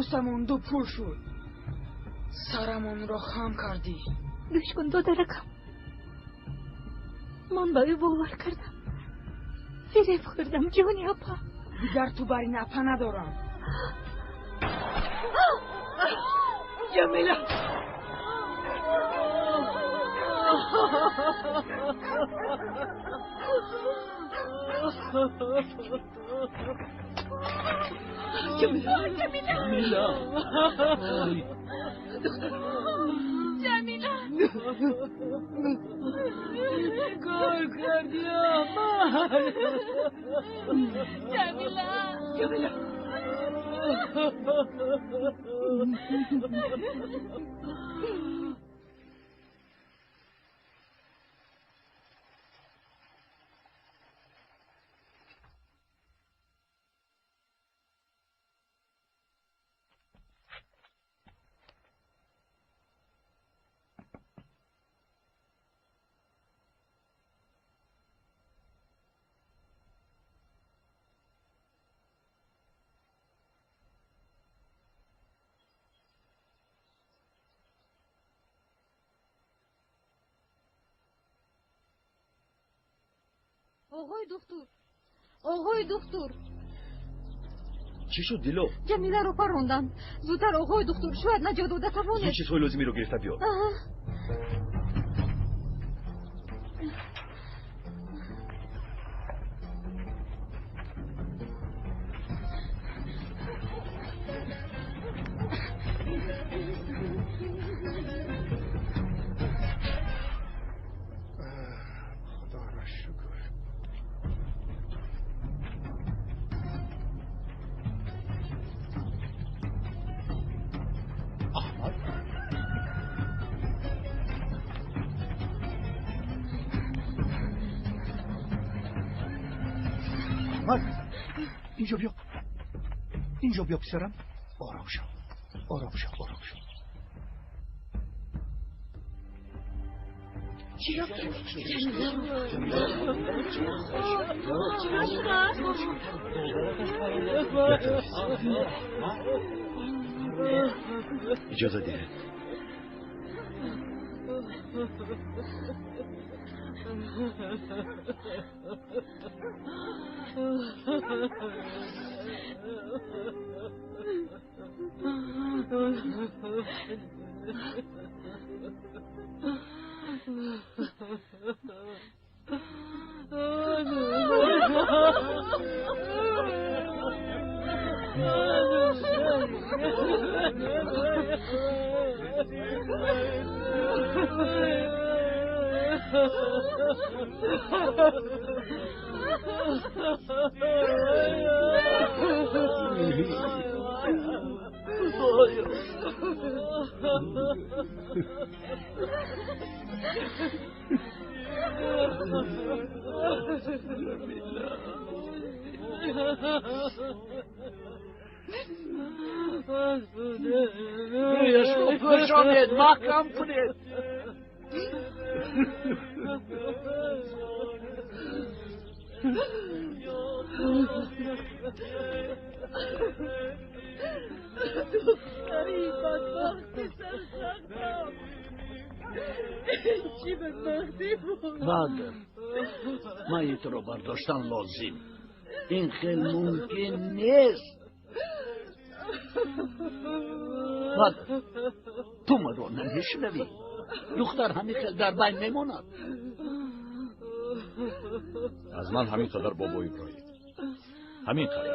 Пӯстамон дупул шуд, сарамонро хам кардӣ. Гӯш кун, додаракам, ман ба ӯ бовар кардам, фиреб хӯрдам, ҷони апа. Дигар ту бар ин апа надорам. Ҷамила! Ҷамила! Ҷамила! Ҷамила! Кор кардӣ, Аҳмад? Ҷамила! Ҷамила! Оғои духтур, оғои духтур. Чӣ шуд, Дило? Ҷамиларо паронданд. Зудтар, оғои духтур, шояд наҷот дода тавонед. Зуд чизҳои лозимиро гирифта биё. Инҷо биё, инҷо биё, писарам. Ором шав, ором шав, ором шав. Иҷоза диҳед. Рӯяшро пӯшонед, маҳкам кунед. Духтари бадбахти сарсахтам, чӣ бадбахтӣ буд. Бадр, майитро бардоштан лозим. Ин хел мумкин нест. Бадр, ту маро намешунавӣ? Духтар ҳамин хел дар байн мемонад. Аз ман ҳамин қадар, бобо Иброҳим, ҳамин қадар.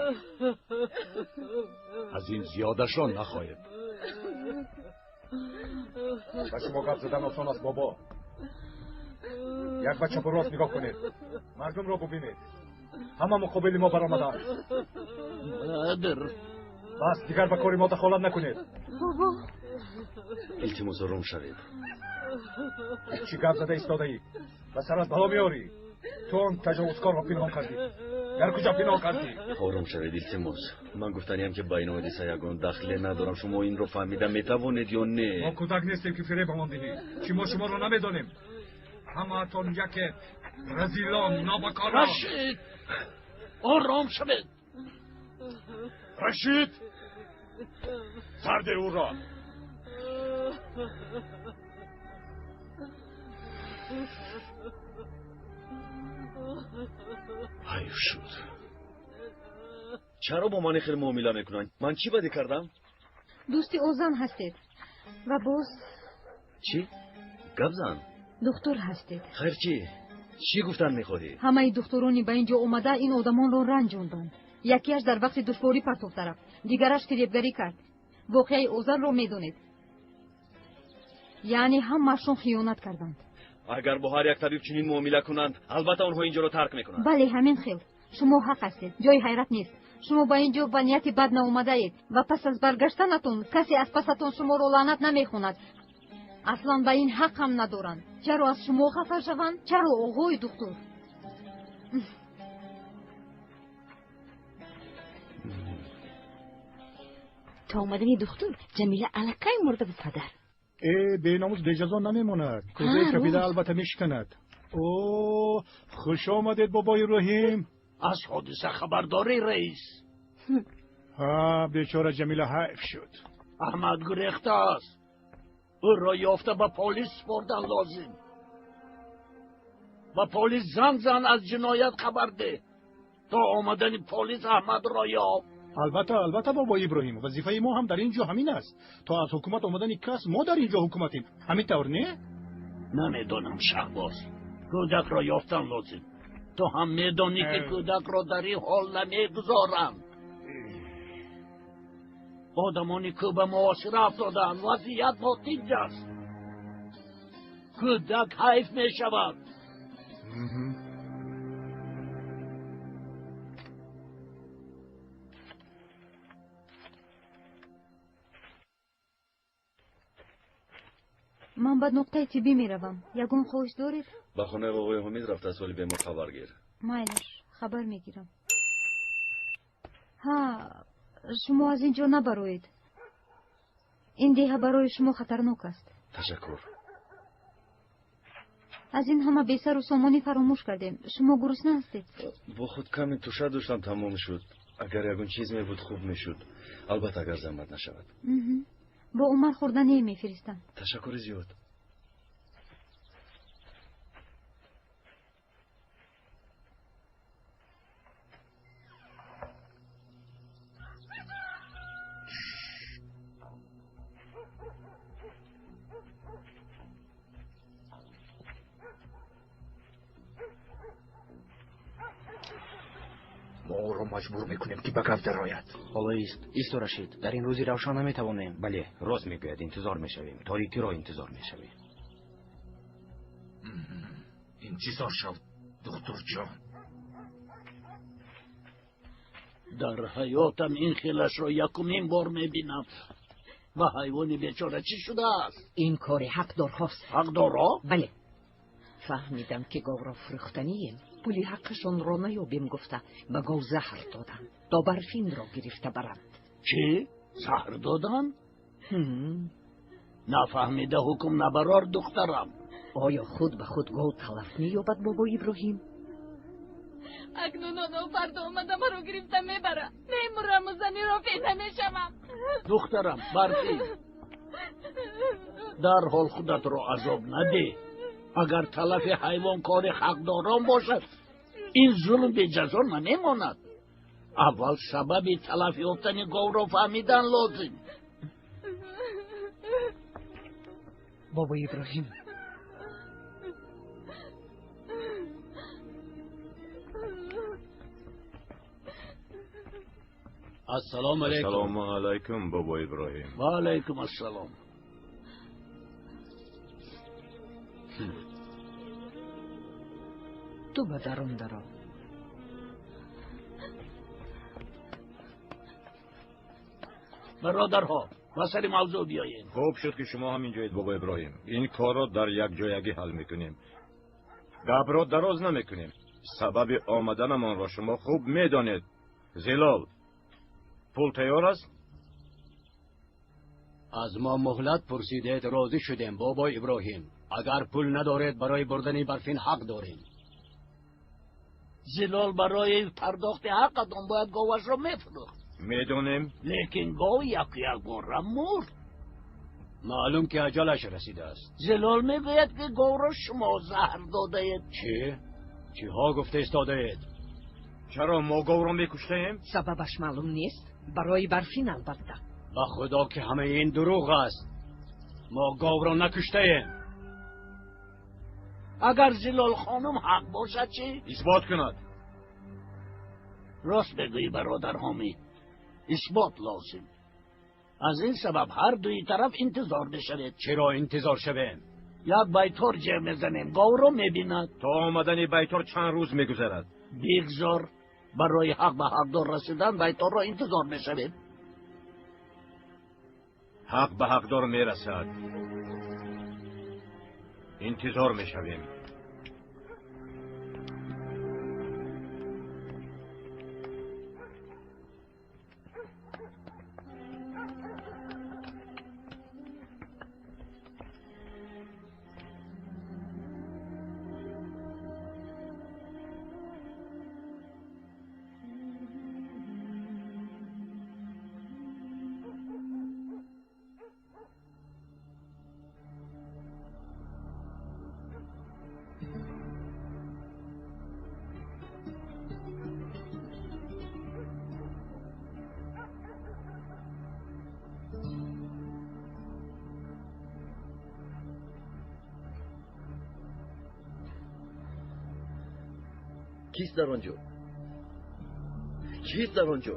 Аз ин зиёдашро нахоҳед. Ба шумо гап задан осон аст, бобо. Як ба чапу рост нигоҳ кунед, мардумро бубинед, ҳама муқобили мо баромаданд. Бадр, бас, дигар ба кори мо дахолат накунед. Бобо, Илтимос, ором шавед. Чӣ гап зада истодаӣ? Ба сарат бало меорӣ. Ту он таҷовузкорро пинҳон кардӣ. Дар куҷо пинҳон кардӣ? Ором шавед, илтимос. Ман гуфтаниям, ки ба ин ҳодиса ягон дахле надорам. Шумо инро фаҳмида метавонед ё не? Мо кӯдак нестем, ки фиребамон диҳӣ. Чӣ, мо шуморо намедонем? Ҳамаатон яке, разилон, нобакорон. Рашид, ором шавед. Рашид, Сарде ӯро. Ҳайф шуд. Чаро бо ман хеле муомила мекунанд? Ман чӣ бадӣ кардам? Дӯсти озан ҳастед ва боз чӣ? Гап зан. Духтур ҳастед. Хайр, чӣ? Чӣ гуфтан мехоҳӣ? Ҳамаи духтурони ба ин ҷо омада ин одамонро ранҷонданд. Якеаш дар вақти душворӣ партофта рафт, дигараш фиребгарӣ кард. Воқеаи озанро медонед. Яъне ҳамаашон хиёнат карданд. Агар бо ҳар як табиб чунин муомила кунанд, албатта онҳо инҷоро тарк мекунанд. Бале, ҳамин хел. Шумо ҳақ ҳастед, ҷои ҳайрат нест. Шумо ба ин ҷо ба нияти бад наомадаед ва пас аз баргаштанатон касе аз пасатон шуморо лаънат намехонад. Аслан ба ин ҳақ ҳам надоранд. Чаро аз шумо хафа шаванд? Чаро, оғои духтур? То омадани духтур Ҷамила аллакай мурда буд, падар. Э, беномус беҷазо намемонад. Кӯзаи капида албатта мешиканад. О, хуш омадед, бобои Иброҳим. Аз ҳодиса хабардорӣ, раис? Ҳа, бечора Ҷамила ҳайф шуд. Аҳмад гурехтааст. Ӯро ёфта ба полис супордан лозим. Ба полис занг зан, аз ҷиноят хабар деҳ. То омадани полис Аҳмадро ёб. Албатта, албатта, бобои Иброҳим, вазифаи мо ҳам дар ин ҷо ҳамин аст. То аз ҳукумат омадани кас мо дар ин ҷо ҳукуматем. Ҳамин тавр не? Намедонам, Шаҳбоз. Кӯдакро ёфтан лозим. Ту ҳам медонӣ, ки кӯдакро дар ин ҳол намегузоранд. Одамони кӯ ба муҳосира афтодаанд. Вазъият нотинҷ аст. Кӯдак ҳайф мешавад. Ман ба нуқтаи тиббӣ меравам. Ягон хоҳиш доред? Ба хонаи оғои Ҳомид рафта аз ҳоли бемор хабар гир. Майлаш, хабар мегирам. Ҳа, шумо аз ин ҷо набароед. Ин деҳа барои шумо хатарнок аст. Ташаккур. Аз ин ҳама бесару сомонӣ фаромӯш кардем. Шумо гурусна ҳастед? Бо худ каме туша доштам, тамом шуд. Агар ягон чиз мебуд, хуб мешуд. Албатта, агар заҳмат нашавад. Бо Умар хӯрдание мефиристам. Ташаккури зиёд. Мо ӯро маҷбур мекунем, ки ба гап дарояд. Ҳоло ист, исто, Рашид. Дар ин рӯзи равшан наметавонем. Бале, рост мегӯяд, интизор мешавем. Торикиро интизор мешавем. Интизор шав, духтурҷон. Дар ҳаётам ин хелашро якумин бор мебинам. Ба ҳайвони бечора чӣ шудааст? Ин кори ҳақдорҳост. Ҳақдорҳо? Бале. Фаҳмидам, ки говро фурӯхтанием. Пули ҳаққашонро наёбем гуфта, ба гов заҳр доданд, то Барфинро гирифта баранд. Чӣ? Заҳр доданд? Нафаҳмида ҳукм набарор, духтарам. Оё худ ба худ гов талаф меёбад, бобои Иброҳим? Акнун онҳо фардо омада маро гирифта мебаранд. Мемураму заниро фе намешавам. Духтарам, Барфин, дарҳол худатро азоб надеҳ. Агар талафи ҳайвон кори ҳақдорон бошад, ин зулм беҷазо намемонад. Аввал сабаби талаф ёфтани говро фаҳмидан лозим. Бобои Иброҳим, Ассалому алайкум. Ассалому алайкум, бобои Иброҳим. Ва алайкум ассалом. Ту ба дарун даро. Бародарҳо, ба сари мавзӯъ биёем. Хуб шуд, ки шумо ҳам инҷоед, бобои Иброҳим. Ин корро дар якҷоягӣ ҳал мекунем. Гапро дароз намекунем. Сабаби омаданамонро шумо хуб медонед. Зилол, пул тайёр аст? Аз мо муҳлат пурсидед, розӣ шудем, бобои Иброҳим. Агар пул надоред, барои бурдани Барфин ҳақ дорем. Зилол, барои пардохти ҳаққатон бояд говашро мефурӯхт. Медонем. Лекин гов як-якбора мурд. Маълум ки аҷалаш расидааст. Зилол мегӯяд, ки говро шумо заҳр додаед. Чӣ? Чиҳо гуфта истодаед? Чаро мо говро мекуштаем? Сабабаш маълум нест. Барои Барфин албатта. Ба худо ки ҳамаи ин дурӯғ аст. Мо говро накуштаем. Агар Зилол хонум ҳақ бошад чӣ? Исбот кунад. Рост мегӯӣ, бародар Ҳомӣ. Исбот лозим. Аз ин сабаб ҳар дуи тараф интизор мешавед. Чаро интизор шавем? Як байтор ҷеғ мезанем, говро мебинад. То омадани байтор чанд рӯз мегузарад. Бигзор. Барои ҳақ ба ҳақдор расидан байторро интизор мешавем. Ҳақ ба ҳақдор мерасад. Интизор мешавем. Кист дар он ҷо? Кист дар он ҷо?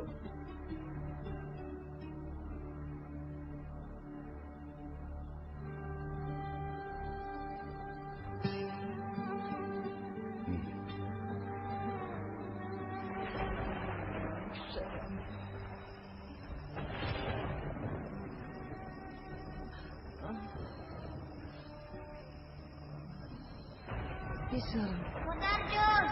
Писарам. Модарҷон!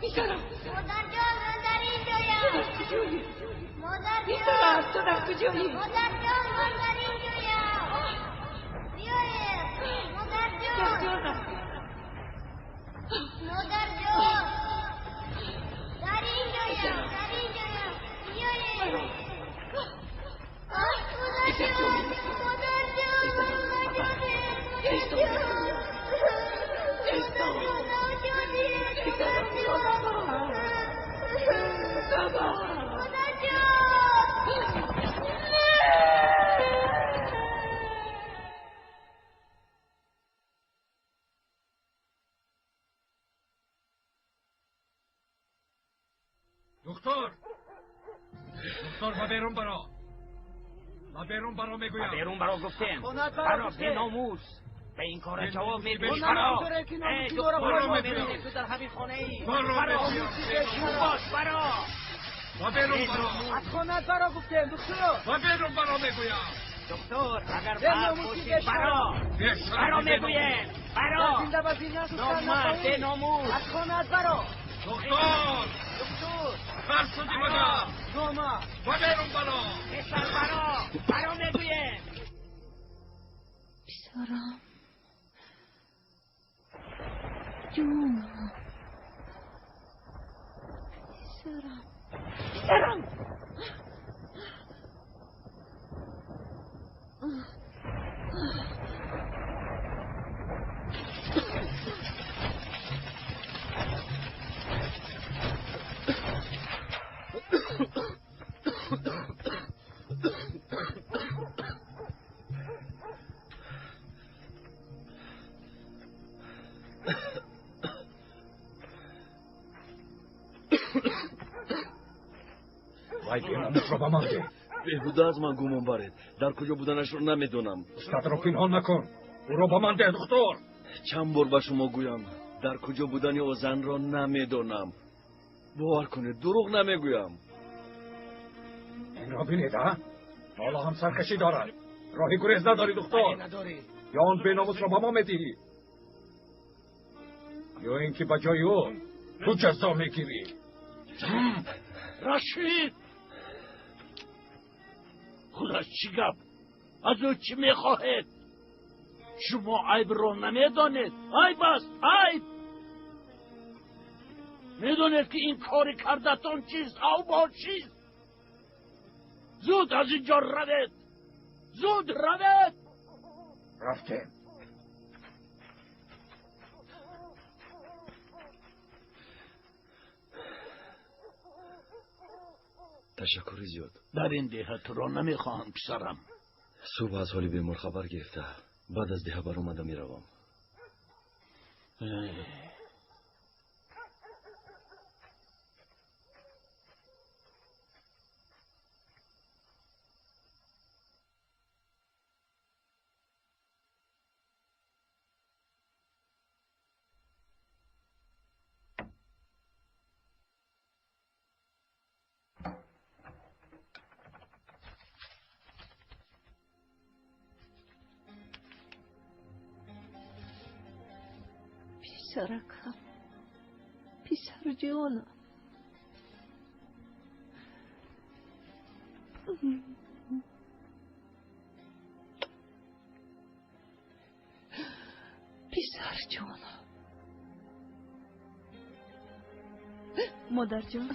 Писарам! Модарҷон, ман дар инҷоям! Ту дар куҷоӣ? Модарҷон! Писарам, ту дар куҷоӣ? Модарҷон, ман дар инҷоям! Биёед! Модарҷон! Ҷонам! Модарҷон! Дар инҷоям! Дар инҷоям! Биёед! Ах, модарҷон! Модарҷон! Модарҷон! Духтур! Духтур, ба берун баро! Ба берун баро мегӯям! Ба берун баро гуфтем! Баро, беномус! Ба ин кора ҷавоб медиҳӣ! Баро! Эй, Баро мегӯям! ту дар ҳамин хонаӣ! Баро Баро! мегӯям! Бош, баро! Ба берун баро! Аз хонаат баро гуфтем, духтур! Ба берун баро мегӯям! Духтур, агар Беномусӣ мард бошӣ, бешарам! баро! Баро мегӯем! Баро! Дар зинда ба зина шустан Номард, нахоҳӣ! беномус! Аз хонаат баро! Духтур! Духтур! Хар шудӣ магар? Номард! Ба берун баро! Писар, баро! Баро мегӯем! Писарам. Ҷонам. Писарам. Писарам! Вай беномусро ба ман деҳ! Беҳуда аз ман гумон баред. Дар куҷо буданашро намедонам. Устадро пинҳон накун! Ӯро ба ман деҳ, духтур! Чанд бор ба шумо гӯям, дар куҷо будани о занро намедонам. Бовар кунед, дурӯғ намегӯям. Инро бинед, а? Ҳоло ҳам саркашӣ дорад. Роҳи гурез надорӣ, духтур! Ё он беномусро ба мо медиҳӣ, ё ин ки ба ҷои ӯ ту ҷазо мегирӣ. Рашид! Худо, чӣ гап? Аз ӯ чӣ мехоҳед? Шумо айбро намедонед. Айб аст, айб! Медонед, ки ин кори кардатон чист? Авбо чист? Зуд аз инҷо равед! Зуд равед! Рафтем. Ташаккури зиёд. Дар ин деҳа туро намехоҳам, писарам. Субҳ аз ҳоли бемор хабар гирифта, баъд аз деҳа баромада меравам. Писаракам, писарҷонам. Писарҷонам. Модарҷон.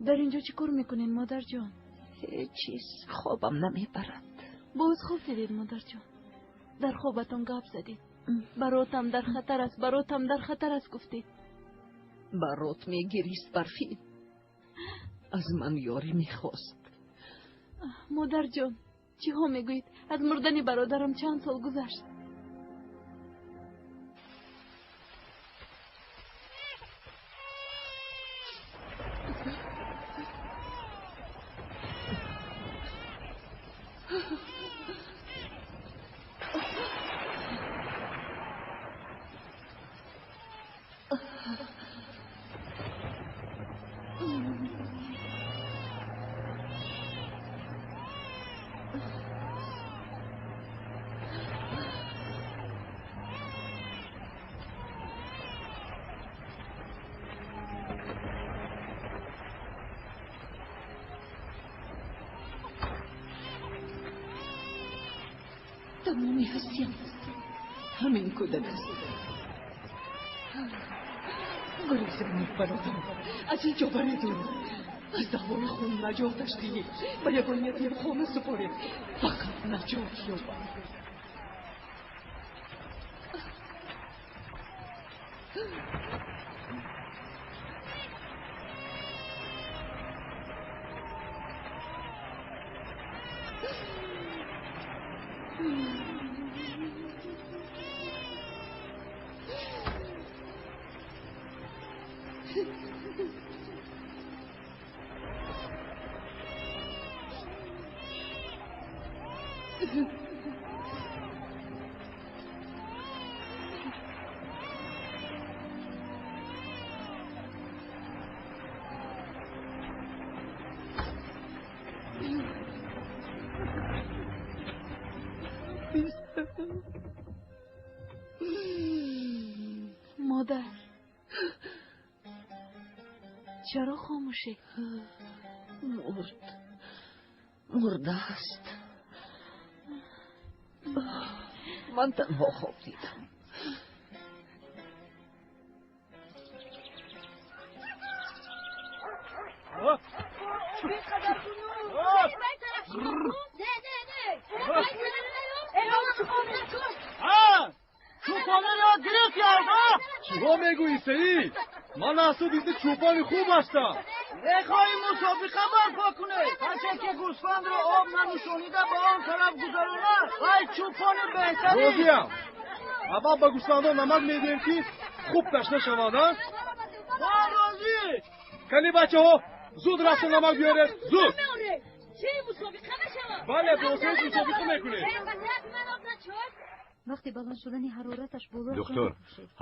Дар инҷо чӣ кор мекунед, модарҷон? Ҳеҷ чиз, хобам намебарад. Боз хоб дидед, модарҷон? Дар хобатон гап задед. Баротам дар хатар аст, баротам дар хатар аст гуфтед. Барот мегирист, Барфин. Аз ман ёрӣ мехост. Модарҷон, чиҳо мегӯед? Аз мурдани бародарам чанд сол гузашт. Тамоми ҳастиям ҳамин кӯдак аст. Гурезонед, бародарам, аз ин ҷо баред ӯро. Аз даъвои хун наҷоташ диҳед, ба ягон ятимхона супоред, фақат наҷот ёбад. Модар, чаро хомӯшӣ? Мурд, мурдааст. Ман танҳо хоб дидам. Чиҳо мегӯӣ, Саид? Ман аз ту дида чӯпони хуб ҳастам. Мехоҳӣ мусобиқа барпо кунед? Касе ки гӯсфандро об нанӯшонида ба он тараф гузаронад, вай чӯпони беҳтарин. Розиям. Аввал ба гӯсфандон намак медиҳем, ки хуб ташна шаванд, а? Мо розӣ. Кани бачаҳо, зуд рафта намак биёред, зуд. Чӣ мусобиқа мешавад? Бале, бо Саид мусобиқа мекунем. Вақти баланд шудани ҳарораташ боло. Духтур,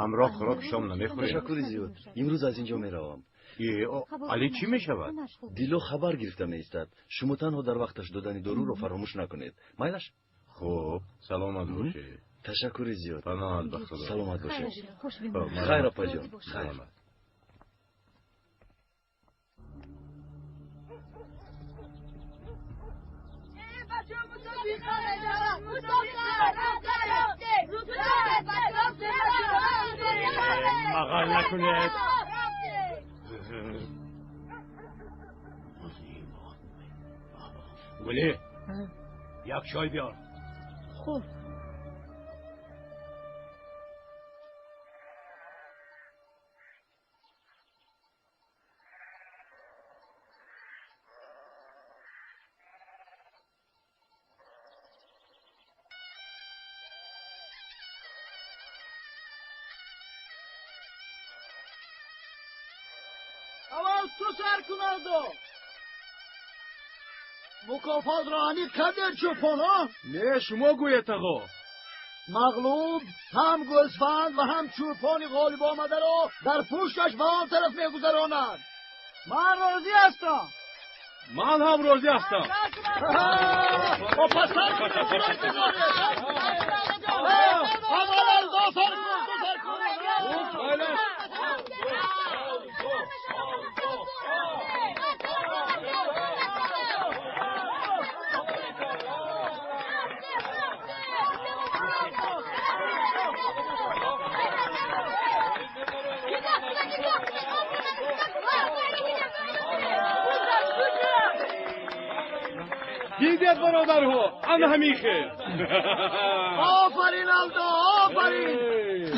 ҳамроҳ хӯроки шом намехӯред? Ташаккури зиёд. Имрӯз аз инҷо меравам. Али чӣ мешавад? Дило хабар гирифта меистад. Шумо танҳо дар вақташ додани доруро фаромӯш накунед. Майлаш? Хуб, саломат бошед. Ташаккури зиёд. Паноҳат ба Худо. Саломат бошед. Хайр, апаҷон. Хайр. Мусобиқа! Дағал накунед. Гулӣ, як чой биёр. Хуб. Аввал ту сар кун, Алдо. Мукофотро аниқ кардед, чӯпонҳо? Не, шумо гӯед, тағо. Мағлуб ҳам гӯсфанд ва ҳам чӯпони ғолиб омадаро дар пушташ ба он тараф мегузаронад. Ман розӣ ҳастам. Ман ҳам розӣ ҳастам. Пас сар кунед, гузоред. Аввал Алдо сар кун, ту сар кун. Дидед, бародарҳо, ана ҳамин хел. Офарин, Алдо, офарин.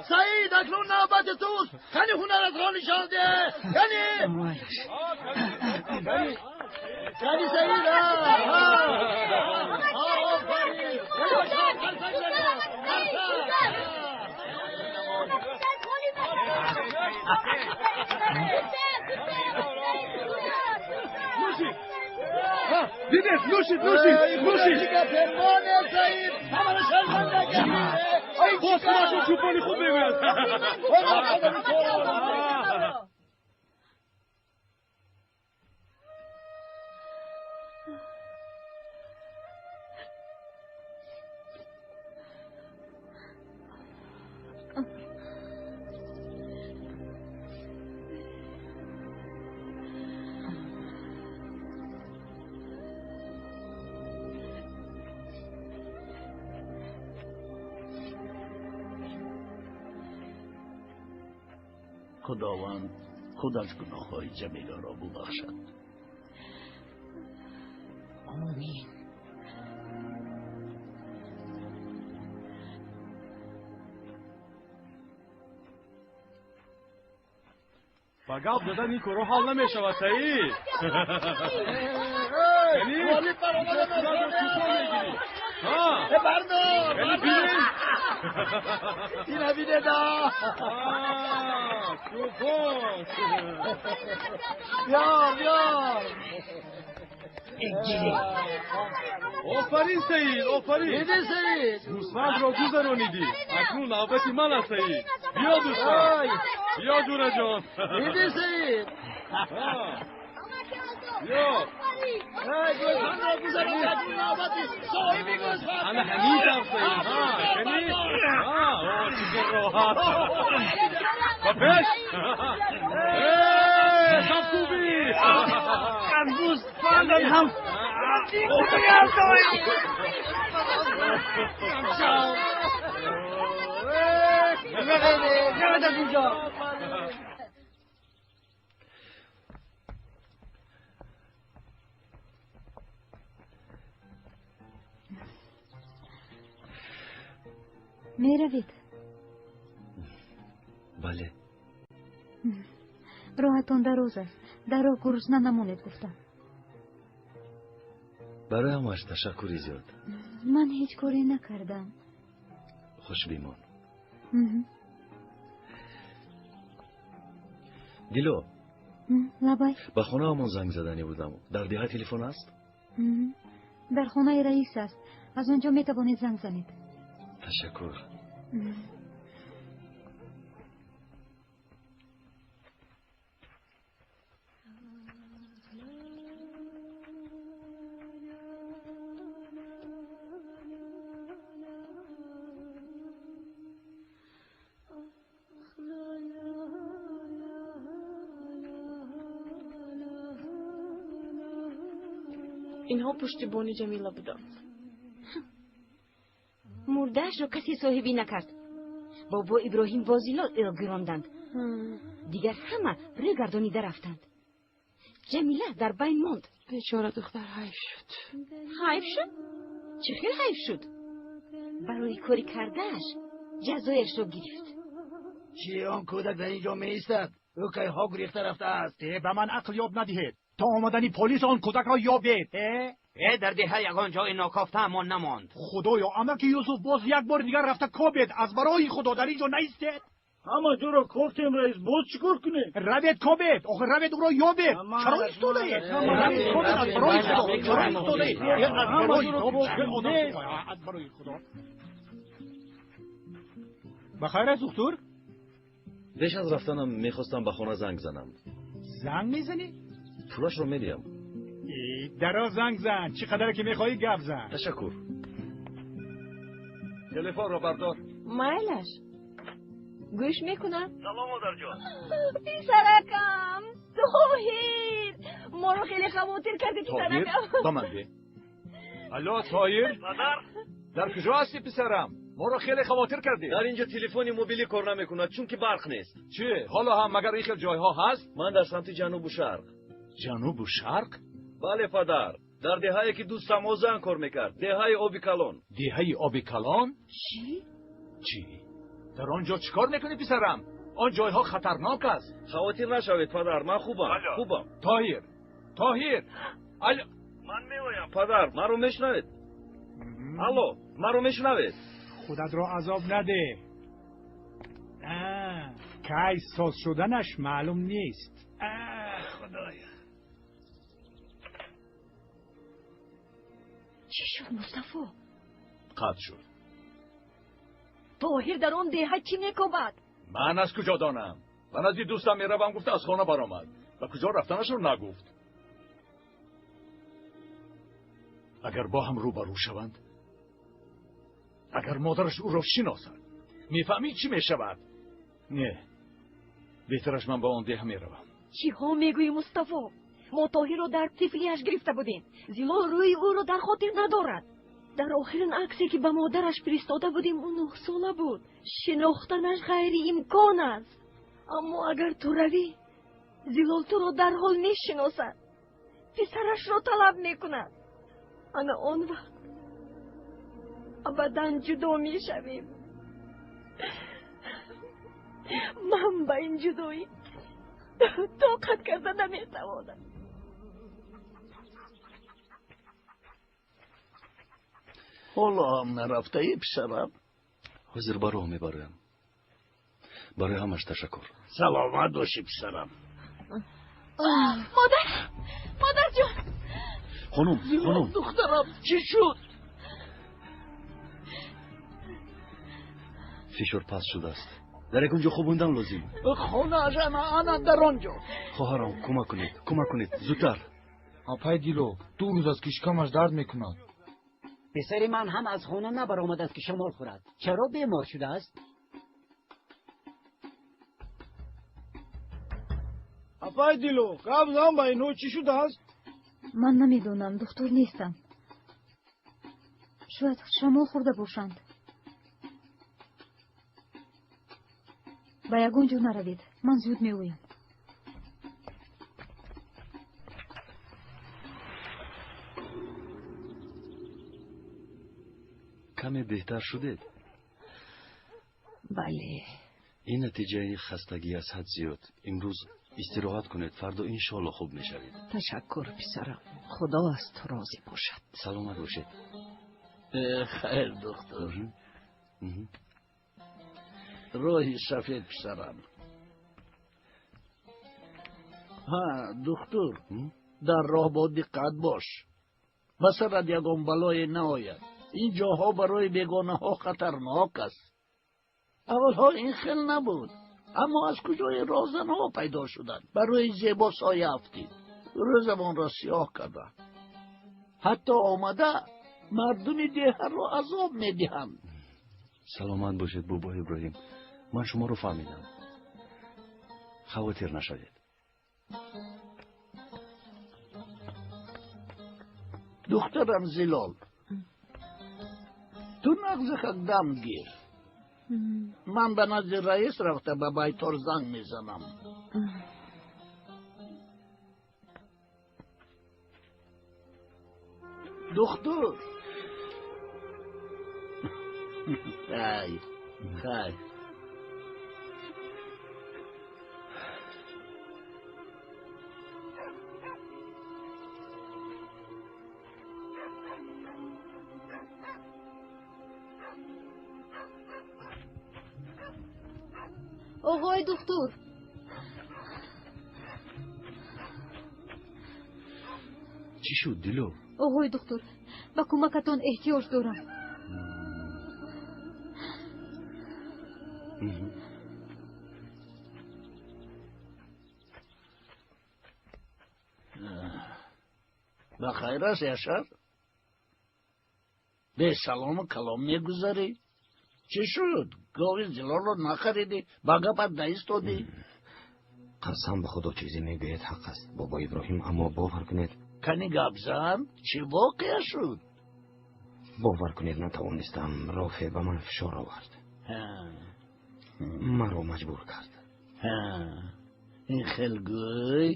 Саид, акнун навбати туст. Кани ҳунаратро нишон деҳ. Кани, кани, Саид. Офарин. Дидед, нӯшид, нӯшид, нӯшид. Пемоне, Саид, ҳамаро шарманда кардӣ. Боз худашон чӯпони хуб мегӯяд. Худованд худаш гуноҳҳои Ҷамиларо бубахшад. Омин. Ба гап задан ин корҳо ҳал намешавад, Саид. Ғолиб баромада. Бардор. Ина бидеда. Чӯпон. Ёр, ёр. Офарин, Саид, офарин. Диди, Саид. Гӯсфандро гузаронидӣ. Акнун навбати ман аст, Саид. Биё, дӯстон. Биё, ҷураҷон. Диди, Саид. Биё. Гӯсфандро гузаронидӣ, акнун навбати соҳиби гӯсфанд. Ана ҳамин тавр, Саид. Кани? О, чӣ қадр роҳат. Ба пеш. Кафкӯбӣ. Гӯсфандам ҳам. Аз инҷо. Меравед? Бале. Роҳатон дароз аст, дар роҳ гурусна намонед гуфтам. Барои ҳамааш ташаккури зиёд. Ман ҳеҷ коре накардам. Хуш бимон. Дило. Лабай. Ба хонаамон занг заданӣ будам. Дар деҳа телефон аст? Дар хонаи раис аст. Аз он ҷо метавонед занг занед. Ташаккур. Инҳо пуштибони Ҷамила буданд. Мурдаашро касе соҳибӣ накард. Бобо Иброҳим бо Зилол ӯро гиронданд. Дигар ҳама рӯй гардонида рафтанд. Ҷамила дар байн монд. Бечора духтар ҳайф шуд. Ҳайф шуд? Чӣ хел ҳайф шуд? Барои кори кардааш ҷазояшро гирифт. Чӣ, он кӯдак дар ин ҷо меистад? Ӯ кайҳо гурехта рафтааст. Ба ман ақл ёд надиҳед. То омадани полис он кӯдакро ёбед. Дар деҳа ягон ҷои нокофтаамон намонд. Худоё, амаки Юсуф боз як бори дигар рафта кобед. Аз барои Худо дар ин ҷо наистед. Ҳама ҷоро кофтем, раис, боз чӣ кор кунем? Равед кобед, охир равед ӯро ёбед. Чаро истодаед? Равед кобед, аз барои Худо. Чаро истодаед? Аз барои Худо, аз барои Худо. Ба хайр аст, духтур? Пеш аз рафтанам мехостам ба хона занг занам. Занг мезанӣ? Пулашро медиҳам. Даро занг зан, чӣ қадаре ки мехоҳӣ гап зан. Ташаккур. Телефонро бардор. Майлаш, гӯш мекунам. Салом, модарҷон. Писаракам Тоҳир, моро хеле хавотир кардӣ, писаракам. Ба ман де. Алло, Тоҳир. Падар. Дар куҷо ҳастӣ, писарам? Моро хеле хавотир кардӣ. Дар инҷо телефони мобилӣ кор намекунад, чунки барқ нест. Чӣ, ҳоло ҳам магар ин хел ҷойҳо ҳаст? Ман дар самти ҷанубу шарқ. Ҷанубу шарқ? Бале, падар, дар деҳае ки дӯстам Озан кор мекард, деҳаи Оби Калон. Деҳаи Оби Калон? Чӣ? Чӣ? Дар он ҷо чӣ кор мекунӣ, писарам? Он ҷойҳо хатарнок аст. Хавотир нашавед, падар, ман хубам, хубам. Тоҳир, Тоҳир, алло. Ман меоям, падар, маро мешунавед? Алло, маро мешунавед? Худатро азоб надеҳ. Кай соз шуданаш маълум нест. Худоя. Чӣ шуд, Мустафо? Қатъ шуд. Тоҳир дар он деҳа чӣ мекобад? Ман аз куҷо донам? Ба назди дӯстам меравам гуфта аз хона баромад. Ба куҷо рафтанашро нагуфт. Агар бо ҳам рӯбарӯ шаванд, агар модараш ӯро шиносад, мефаҳмӣ чӣ мешавад? Не, беҳтараш ман ба он деҳа меравам. Чиҳо мегӯӣ, Мустафо? Мо Тоҳирро дар тифлиаш гирифта будем. Зилол рӯи ӯро дар хотир надорад. Дар охирин аксе ки ба модараш фиристода будем, ӯ 9-сола буд. Шинохтанаш ғайриимкон аст. Аммо агар ту равӣ, Зилол туро дарҳол мешиносад, писарашро талаб мекунад. Ана он вақт абадан ҷудо мешавем. Ман ба ин ҷудоӣ тоқат карда наметавонам. Ҳоло ҳам нарафтаӣ, писарам? Ҳозир ба роҳ мебароям. Барои ҳамаш ташаккур. Саломат бошӣ, писарам. Модар, модарҷон. Хонум, хонум. Духтарам, чӣ шуд? Фишор паст шудааст. Дар ягон ҷо хобондан лозим. Хонааш ана дар он ҷо. Хоҳарам, кӯмак кунед, кӯмак кунед, зудтар. Апай Дило, 2 рӯз аст ки шикамаш дард мекунад. Писари ман ҳам аз хона набаромадааст ки шамол хӯрад. Чаро бемор шудааст? Апай Дило, гап зан ба инҳо, чӣ шудааст? Ман намедонам, духтур нестам. Шояд шамол хӯрда бошанд. Ба ягон ҷо наравед, ман зуд меоям. Каме беҳтар шудед? Бале. Ин натиҷаи хастагӣ аз ҳад зиёд. Имрӯз истироҳат кунед, фардо иншоалло хуб мешавед. Ташаккур, писарам. Худо аз ту розӣ бошад. Саломат бошед. Хайр, духтур. Роҳи сафед, писарам. Ҳа, духтур, дар роҳ бо диққат бош. Ба сарат ягон балое наояд. Ин ҷоҳо барои бегонаҳо хатарнок аст. Аввалҳо ин хел набуд, аммо аз куҷои роҳзанҳо пайдо шуданд. Барои зебо соя афтид, рӯзамонро сиёҳ карданд. Ҳатто омада мардуми деҳаро азоб медиҳанд. Саломат бошед, бобо Иброҳим. Ман шуморо фаҳмидам. Хавотир нашавед. Духтарам Зилол, Ту нағзихак дам гир. Ман ба назди раис рафта ба байтор занг мезанам. Духтур. Хай, хай. Оғои духтур. Чӣ шуд, Дило? Оғои духтур, ба кӯмакатон эҳтиёҷ дорам. Ба хайр аст, Яшар? Бесалому калом мегузарӣ? Чӣ шуд? Гови Зилолро нахаридӣ, ба гапат наистодӣ? Қасам ба Худо, чизе мегӯяд ҳақ аст, бобо Иброҳим, аммо бовар кунед. Кани гап зан, чӣ воқеа шуд? Бовар кунед, натавонистам. Рофе ба ман фишор овард, маро маҷбур кард. Ин хел гӯй,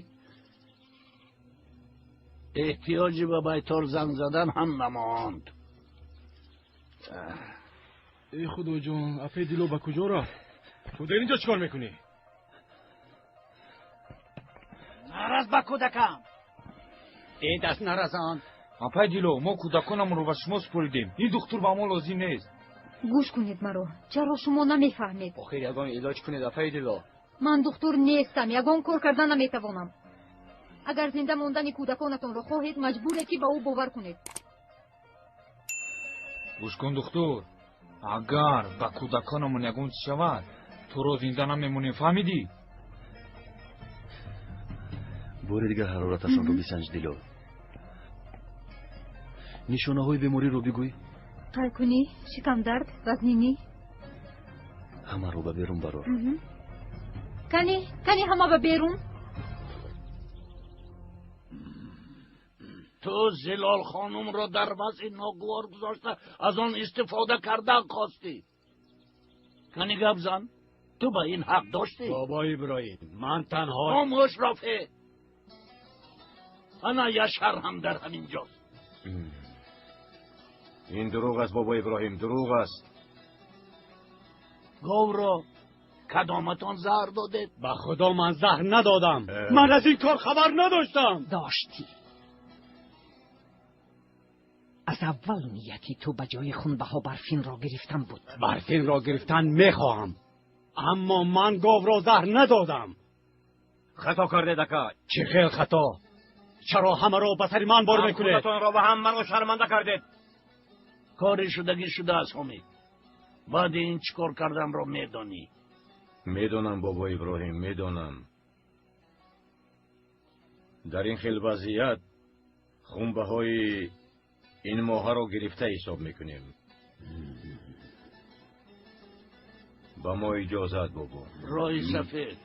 эҳтиёҷи ба байтор занг задан ҳам намонд. Эй Худоҷон, апаи Дило ба куҷо рафт? Ту дар инҷо чӣ кор мекунӣ? Нараз ба кӯдакам. Э, даст наразон. Апаи Дило, мо кӯдаконамонро ба шумо супоридем. Ин духтур ба мо лозим нест. Гӯш кунед маро. Чаро шумо намефаҳмед? Охир ягон илоҷ кунед, апаи Дило. Ман духтур нестам, ягон кор карда наметавонам. Агар зинда мондани кӯдаконатонро хоҳед, маҷбуред ки ба ӯ бовар кунед. Гӯш кун, духтур. Агар ба кӯдаконамон ягон чиз шавад, туро зинда намемонем, фаҳмидӣ? Бори дигар ҳарораташонро бисанҷ, Дило. Нишонаҳои бемориро бигӯй. Қайкунӣ, шикамдард, вазнинӣ. Ҳамаро ба берун барор. Кани, кани ҳама ба берун. Ту Зилол хонумро дар вазъи ногувор гузошта аз он истифода кардан хостӣ. Кани гап зан, ту ба ин ҳақ доштӣ? Бобо Иброҳим, ман танҳо. Хомӯш, Рофеъ. Ана Яшар ҳам дар ҳамин ҷост. Ин дурӯғ аст, бобо Иброҳим, дурӯғ аст. Говро кадоматон заҳр додед? Ба Худо, ман заҳр надодам. Ман аз ин кор хабар надоштам. Доштӣ. Аз аввал нияти ту ба ҷои хунбаҳо Барфинро гирифтан буд. Барфинро гирифтан мехоҳам, аммо ман говро заҳр надодам. Хато кардед, ака. Чӣ хел хато? Чаро ҳамаро ба сари ман бор мекунед? Худатонро ва ҳам маро шарманда кардед. Кори шудагӣ шудааст, Ҳомид. Баъди ин чӣ кор карданро медонӣ? Медонам, бобо Иброҳим, медонам. Дар ин хел вазъият хунбаҳои ин моҳаро гирифта ҳисоб мекунем. Ба мо иҷозат, бобо. Роҳи сафед.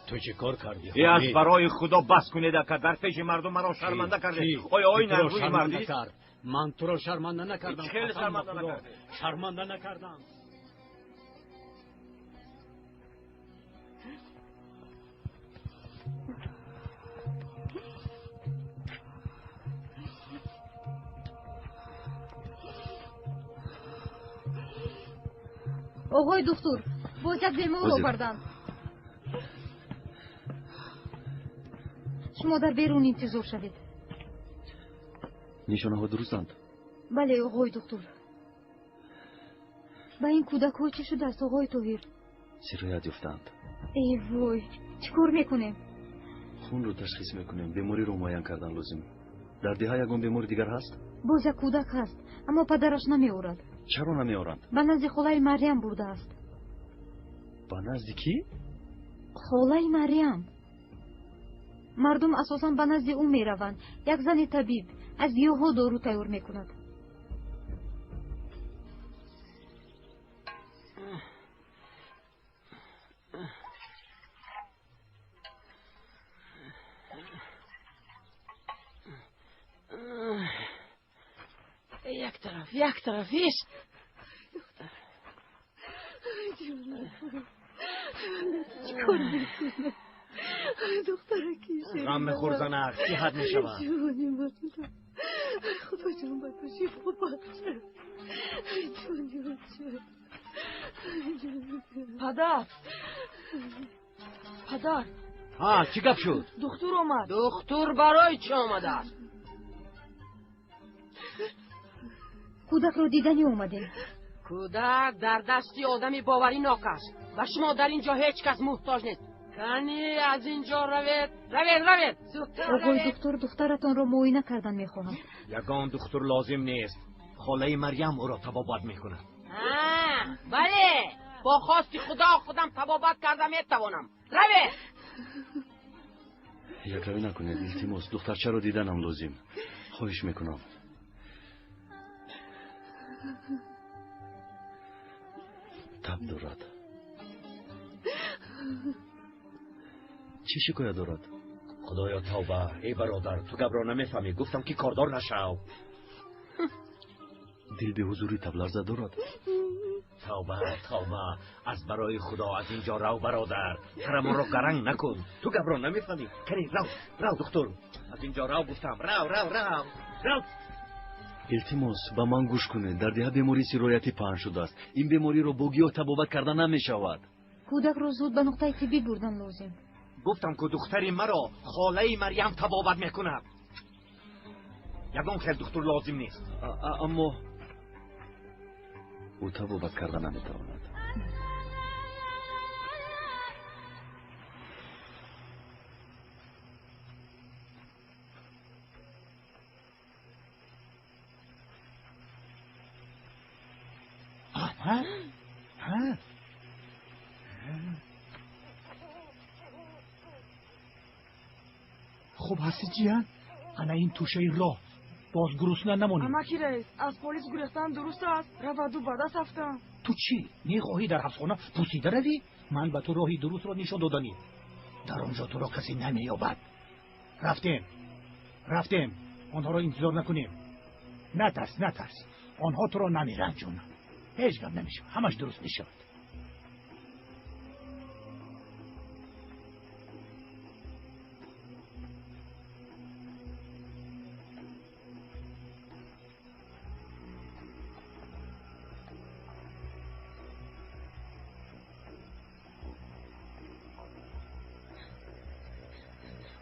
Ту чӣ кор кардӣ? Э, аз барои Худо бас кунед, ака. Дар пеши мардум маро шарманда кардед. Оё ин арзуи мардист? Ман туро шарманда накардам. Хеле шарманда накардед. Шарманда накардам. Оғои духтур, боз як бемор оварданд. Шумо дар берун интизор шавед. Нишонаҳо дурустанд? Бале, оғои духтур. Ба ин кӯдакҳо чӣ шудааст, оғои Тоҳир? Сироят ёфтаанд. Эй вой, чӣ кор мекунем? Хунро ташхис мекунем, бемориро муайян кардан лозим. Дар деҳа ягон бемори дигар ҳаст? Боз як кӯдак ҳаст, аммо падараш намеорад. Чаро намеоранд? Ба назди холаи Марьям бурдааст. Ба назди кӣ? Холаи Марьям. Мардум асосан ба назди ӯ мераванд. Як зани табиб аз гиёҳҳо дору тайёр мекунад. Як тараф, як тараф, иш. Чикор мекунам? Духтараки ғам мехӯр, занак, сиҳат мешавад. Ҷони ман, Худо ҷон ба ту шифо бахшад. Ҷони бача. Падар, падар. Ҳа, чӣ гап шуд? Духтур омад. Духтур барои чӣ омадааст? Кӯдакро диданӣ омадем. Кӯдак дар дасти одами боваринок аст. Ба шумо дар ин ҷо ҳеҷ кас муҳтоҷ нест. Кани аз ин ҷо равед, равед, равед, зудтар. Оғои духтур, духтаратонро муоина кардан мехоҳам. Ягон духтур лозим нест. Холаи Марьям ӯро табобат мекунад. Бале, бо хости Худо худам табобат карда метавонам. Равед. Якравӣ накунед, илтимос. Духтарчаро диданам лозим. Хоҳиш мекунам. Таб дорад. Чӣ шикоят дорад? Худоё, тавба! Эй бародар, ту гапро намефаҳмӣ. Гуфтам, ки кордор нашав. Дил беҳузурӣ, табларза дорад. Тавба, тавба! Аз барои Худо аз ин ҷо рав, бародар. Сарамонро гаранг накун. Ту гапро намефаҳмӣ. Кани рав, рав, духтур. Аз ин ҷо рав, гуфтам. Рав, рав, рав, рав. Илтимос, ба ман гӯш кунед. Дар деҳа бемории сироятӣ паҳн шудааст. Ин бемориро бо гиёҳ табобат карда намешавад. Кӯдакро зуд ба нуқтаи тиббӣ бурдан лозим. Гуфтам, ку духтари маро холаи Марьям табобат мекунад. Ягон хел духтур лозим нест. Аммо ӯ табобат карда наметавонад. Хуб ҳастӣ, ҷиян? Ана ин тӯшаи роҳ, боз гурусна намонӣ. Амаки раис, аз полис гурехтан дуруст аст? Раваду ба даст афтам. Ту чӣ мехоҳӣ, дар ҳабсхона пусида равӣ? Ман ба ту роҳи дурустро нишон доданӣ. Дар он ҷо туро касе намеёбад. Рафтем, рафтем, онҳоро интизор накунем. Натарс, натарс, онҳо туро намеранҷонанд. Ҳеҷ гап намешавад, ҳамаш дуруст мешавад.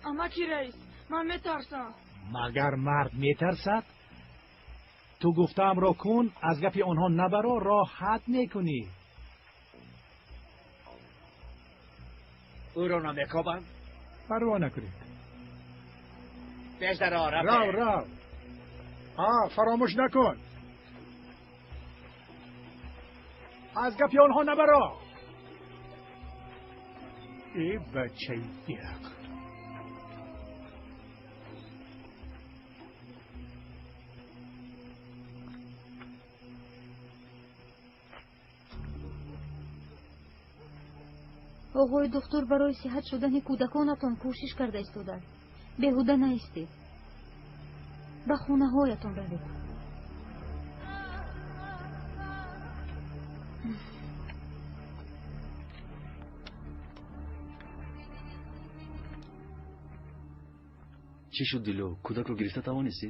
Амаки раис, ман метарсам. Магар мард метарсад? Ту гуфтаамро кун, аз гапи онҳо набаро, роҳат мекунӣ. Ӯро намекобанд? Парво накунед. Пеш даро, рав, рав. Ҳа, фаромӯш накун, аз гапи онҳо набаро. Э, бачаи беақл! Оғои духтур барои сиҳат шудани кӯдаконатон кӯшиш карда истодааст. Беҳуда наистед, ба хонаҳоятон равед. Чӣ шуд, Дило? Кӯдакро гирифта тавонистӣ?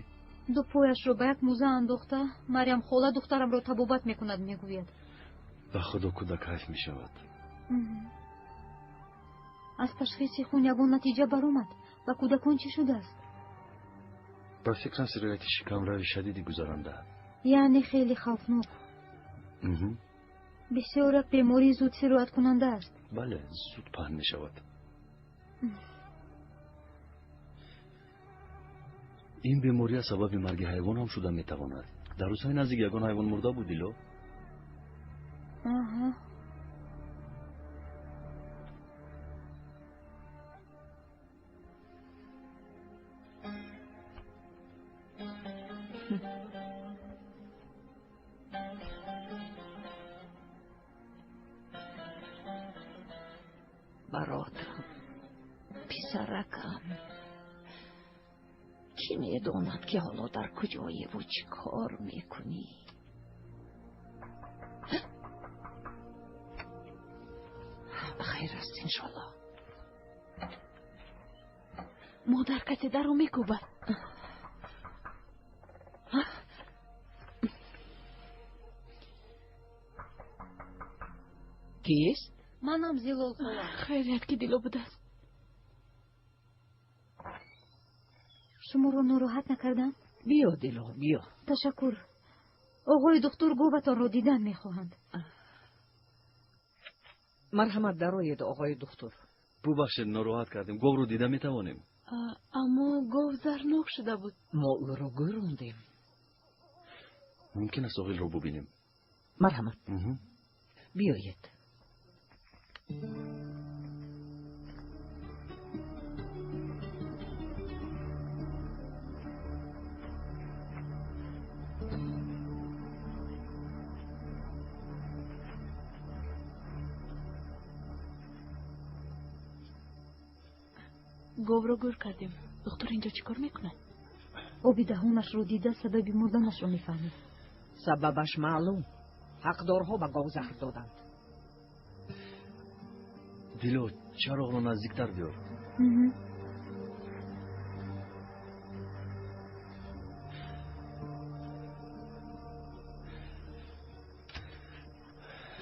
Ду пояшро ба як мӯза андохта, Марьям хола духтарамро табобат мекунад, мегӯяд. Ба Худо, кӯдак ҳайф мешавад. Аз ташхиси хун ягон натиҷа баромад? Ба кӯдакон чӣ шудааст? Ба фикрам, сирояти шикамрави шадиди гузаранда. Яъне хеле хавфнок. Бисёр як бемории зуд сирояткунанда аст. Бале, зуд паҳн мешавад. Ин бемория сабаби марги ҳайвон ҳам шуда метавонад. Дар рӯзҳои наздик ягон ҳайвон мурда буд, Дило? Аҳа. Бародарам, писаракам, кӣ Кӣ медонад, ки ҳоло дар куҷоеву чӣ кор мекунӣ? Хайр аст, иншоллоҳ. Модар, касе дарро мекӯбад. Кист? Манам Зилол хола. Хайрият, ки Дило будааст. Шуморо нороҳат накардам? Биё, Дило, биё. Ташаккур. Оғои духтур говатонро дидан мехоҳанд. Марҳамат, дароед, оғои духтур. Бубахшед, нороҳат кардем. Говро дида метавонем? Аммо гов зарнок шуда буд. Мо ӯро гӯрондем. Мумкин аст оғилро бубинем? Марҳамат, биёед. Говро гӯр кардем. Духтур инҷо чӣ кор мекунад? Оби даҳонашро дида сабаби мурданашро мефаҳмед. Сабабаш маълум. Ҳақдорҳо ба гов заҳр доданд. Дило, чароғро наздиктар биёр.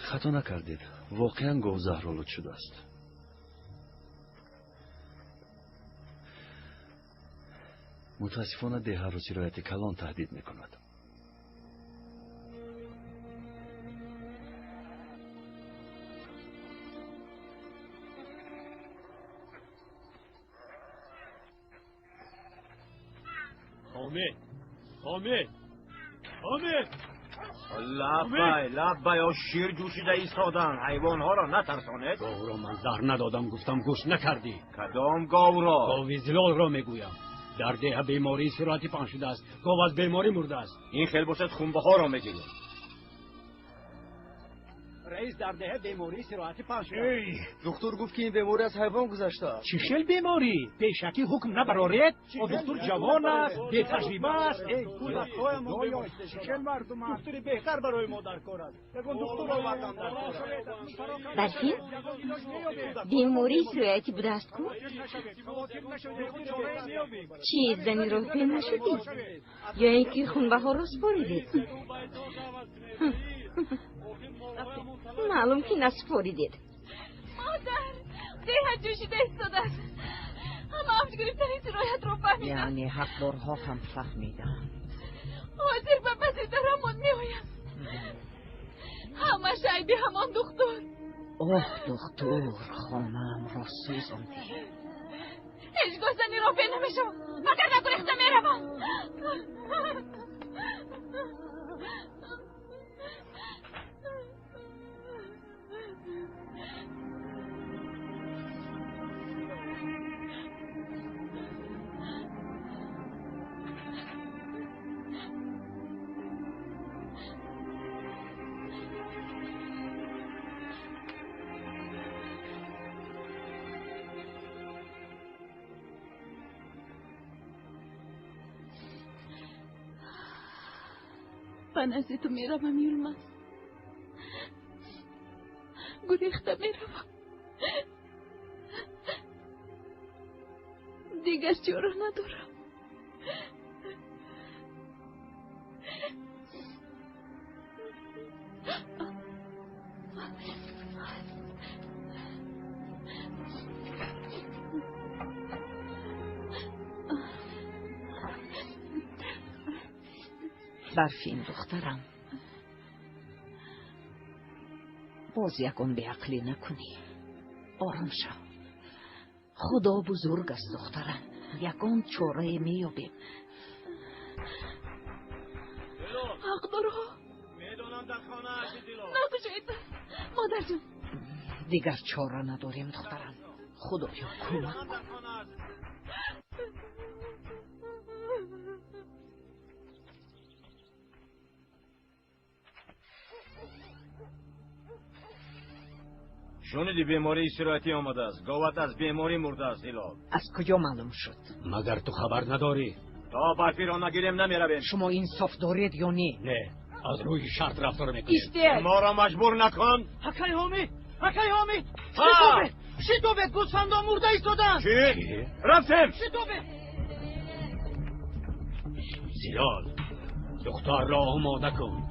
Хато накардед, воқеан гов заҳролуд шудааст. Мутаассифона, деҳаро сирояти калон таҳдид мекунад. Ҳомид, Ҳомид, Ҳомид! Лаббай, лаббай, о шир ҷӯшида истодан. Ҳайвонҳоро натарсонед. Говро ман заҳр надодам, гуфтам, гӯш накардӣ. Кадом говро? Гови Зилолро мегӯям. Дар деҳа бемории сироятӣ паҳн шудааст. Гов аз беморӣ мурдааст. Ин хел бошад, хунбаҳоро мегирем. Раис, дар деҳа бемории сироятӣ паҳн шудааст. Духтур гуфт, ки ин беморӣ аз ҳайвон гузаштааст. Чӣ хел беморӣ? Пешакӣ ҳукм набароред. О духтур ҷавон аст, бетаҷриба аст. Эй, кӯдакҳоямон, чӣ хел мардуманд? Духтури беҳтар барои мо дар кор аст. Ягон духтур овардан дар кор аст. Барфин, бемории сироятӣ будааст ку? Чӣ, зани роҳпе нашудӣ? Ё ин ки хунбаҳоро супоридед? Маълум, ки насупоридед. Модар, деҳа ҷӯшида истодааст. Ҳама авҷ гирифтани сироятро фаҳмиданд. Яъне ҳақдорҳо ҳам фаҳмиданд. Ҳозир ба паси дарамон меоям. Ҳамаш айби ҳамон духтур. Оҳ, духтур, хонаамро сӯзондӣ. Ҳеҷ гоҳ зани роҳпе намешавам, вагарна гурехта меравам. Ба назди ту меравам, Юлмаз. Гурехта меравам. Дигар чора надорам. Барфин, духтарам, боз ягон беақлӣ накунӣ. Ором шав. Худо бузург аст, духтарам. Ягон чорае меёбем. Ҳақдорҳо, Медонам, дар хона ҳасти, Дило. Накушед, модарҷон. Дигар чора надорем, духтарам. Худоё, кӯмак кун. Шуниди, бемории сироятӣ омадааст. Говат аз беморӣ мурдааст, Ҳилол. Аз куҷо маълум шуд? Магар ту хабар надорӣ? То барфиро нагирем намеравем. Шумо инсоф доред ё не? Не, аз рӯи шарт рафтор мекунем. Истед! Моро маҷбур накун. Акай Ҳомид! Акай Ҳомид! Шитобед! Шитобед! Гӯсфандон мурда истоданд! Чӣ? Рафтем! Шитобед! Зилол, духтарро омода кун.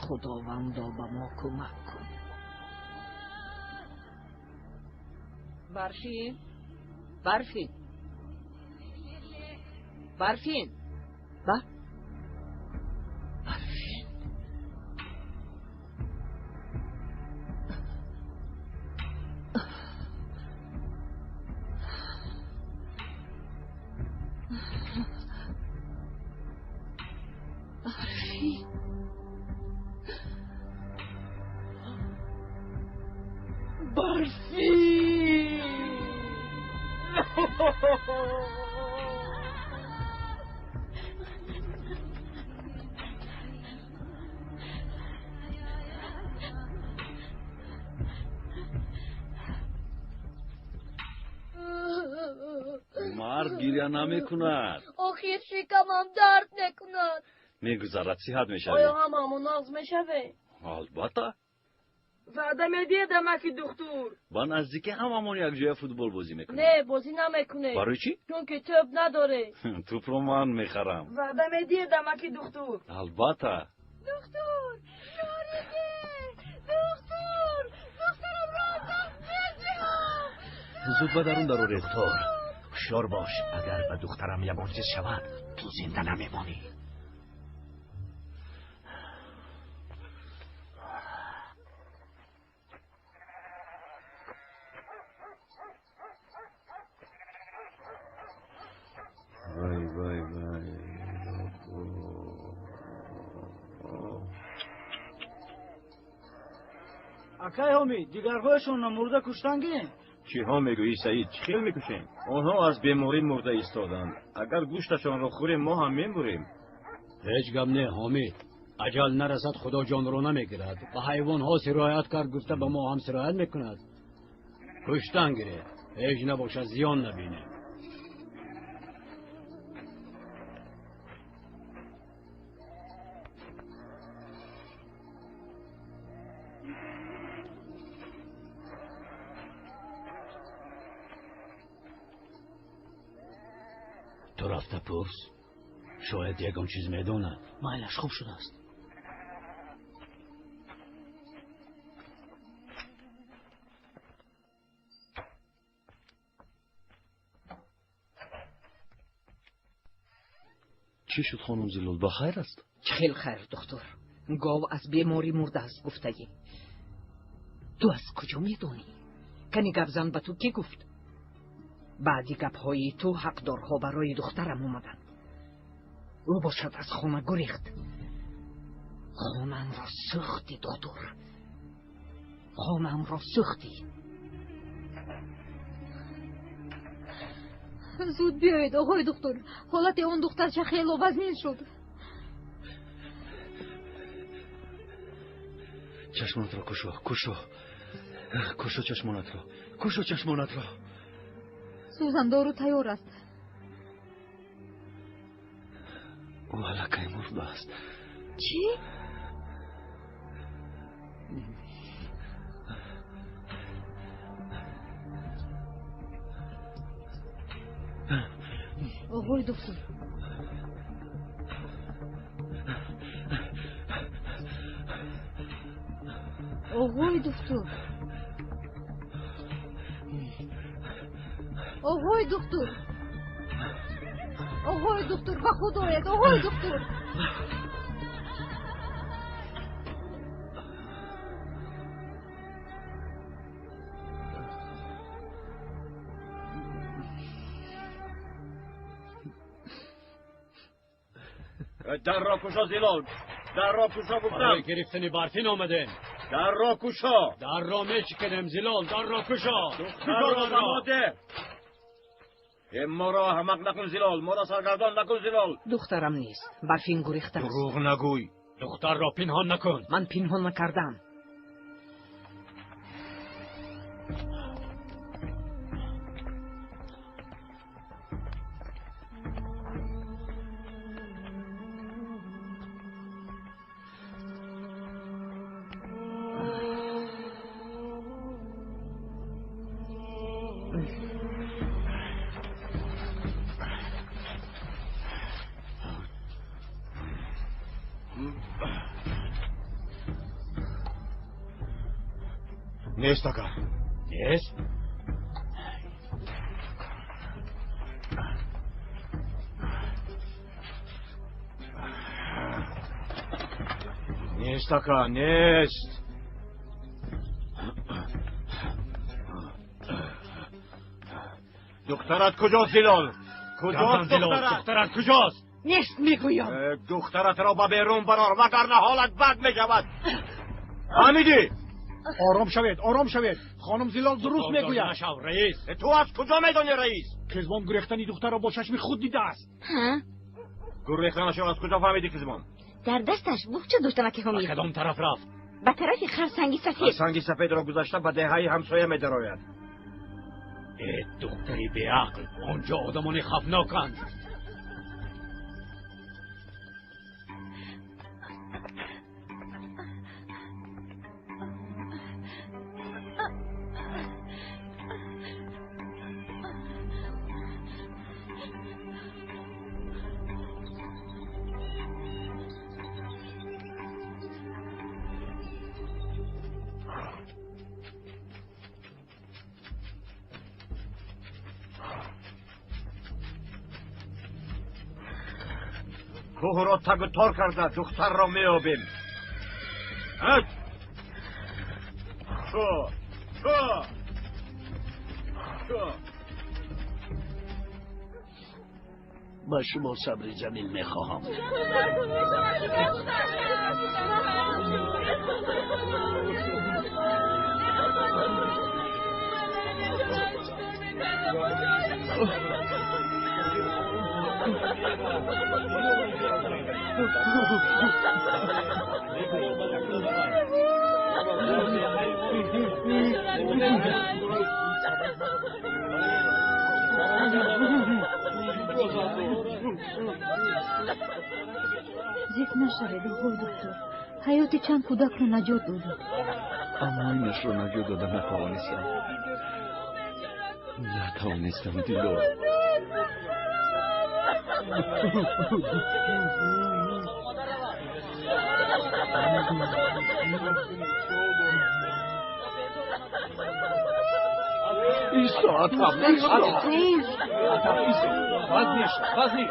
Худовандо, ба мо кӯмак кун. Барфин, Барфин, Барфин, ба Барфин. Барфин. Барфин. Мард гиря намекунад. Охир шикамам дард мекунад. Мегузарад, сиҳат мешавӣ. Оё ҳамаамон нағз мешавем? Албатта. Ваъда медиҳед, амаки духтур? Ба наздикӣ ҳамамон якҷоя футбол бозӣ мекунем. Не, бозӣ намекунем. Барои чӣ? Чунки тӯб надорем. Тӯбро ман мехарам. Ваъда медиҳед, амаки духтур? Албатта. Духтур, ёрӣ деҳ! Духтур, духтарамро аз даст медиҳам! Зуд ба дарун дароред. Духтур, ҳушёр бош, агар ба духтарам ягон чиз шавад, ту зинда намемонӣ. Вай, вай, вай. Акай Ҳомид, дигарҳояшонро мурда куштан гирем? Чиҳо мегӯӣ, Саид? Чӣ хел мекушем? Онҳо аз беморӣ мурда истоданд. Агар гӯшташонро хӯрем, мо ҳам мемурем. Ҳеҷ гап не, Ҳомид. Аҷал нарасад, худо ҷонро намегирад. Ба ҳайвонҳо сироят кард, гуфта ба мо ҳам сироят мекунад. Куштан гиред, ҳеҷ набошад, зиён набинем. Ту рафта пурс, шояд ягон чиз медонад. Майлаш, хуб шудааст. Чӣ шуд, хонум Зилол, ба хайр аст? Чӣ хел хайр, духтур? Гов аз беморӣ мурдааст, гуфтагӣ. Ту аз куҷо медонӣ? Кани гапзан ба ту кӣ гуфт? Баъди гапҳои ту ҳақдорҳо барои духтарам омаданд. Ӯ бошад аз хона гурехт. Хонаамро сӯхтӣ, духтур, хонаамро сӯхтӣ. Зуд биёед, оғои духтур, ҳолати он духтарча хело вазнин шуд. Чашмонатро кушо, кушо, кушо чашмонатро, кушо чашмонатро. Сӯзандору тайёр аст. Ӯ аллакай мурдааст. Чӣ? Оғои духтур, оғои духтур, оғои духтур, оғои духтур, ба худ оед, оғои духтур. Дарро кушо, Зилол, дарро кушо, гуфтам. Барои гирифтани Барфин омадем. Дарро кушо. Дарро мечиканем, Зилол, дарро кушо. Духтарро ба мо деҳ. Моро аҳмақ накун, Зилол, моро саргардон накун, Зилол. Духтарам нест, Барфин гурехтааст. Дурӯғ нагӯй. Духтарро пинҳон накун. Ман пинҳон накардам. Нест, ака. Нест? Нест, ака, нест. Духтарат куҷост, Зилол? Куҷост духтарат? Духтарат куҷост? Нест мегӯям. Духтаратро ба берун барор, вагарна ҳолат бад мешавад. Фаҳмидӣ? Ором шавед, ором шавед. Хонум Зилол дуруст мегӯяд. Нашав, раис. Ту аз куҷо медонӣ, раис? Қизбон гурехтани духтарро бо чашми худ дидааст. Гурехтанашро аз куҷо фаҳмидӣ, Қизбон? Дар дасташ буғча доштам, аки Ҳомид. Ба кадом тараф рафт? Ба тарафи харсанги сафед. Харсанги сафедро гузашта ба деҳаи ҳамсоя медарояд. Э, духтари беақл, он ҷо одамони хавфноканд. Кӯҳро тагу тор карда духтарро меёбем. Чо, чо, чо. Ба шумо сабри ҷамил мехоҳам. Зиқ нашавед, оғои доктор. Ҳаёти чанд кӯдакро наҷот додед. Аммо инашро наҷот дода натавонистам. Натавонистам, Дилор.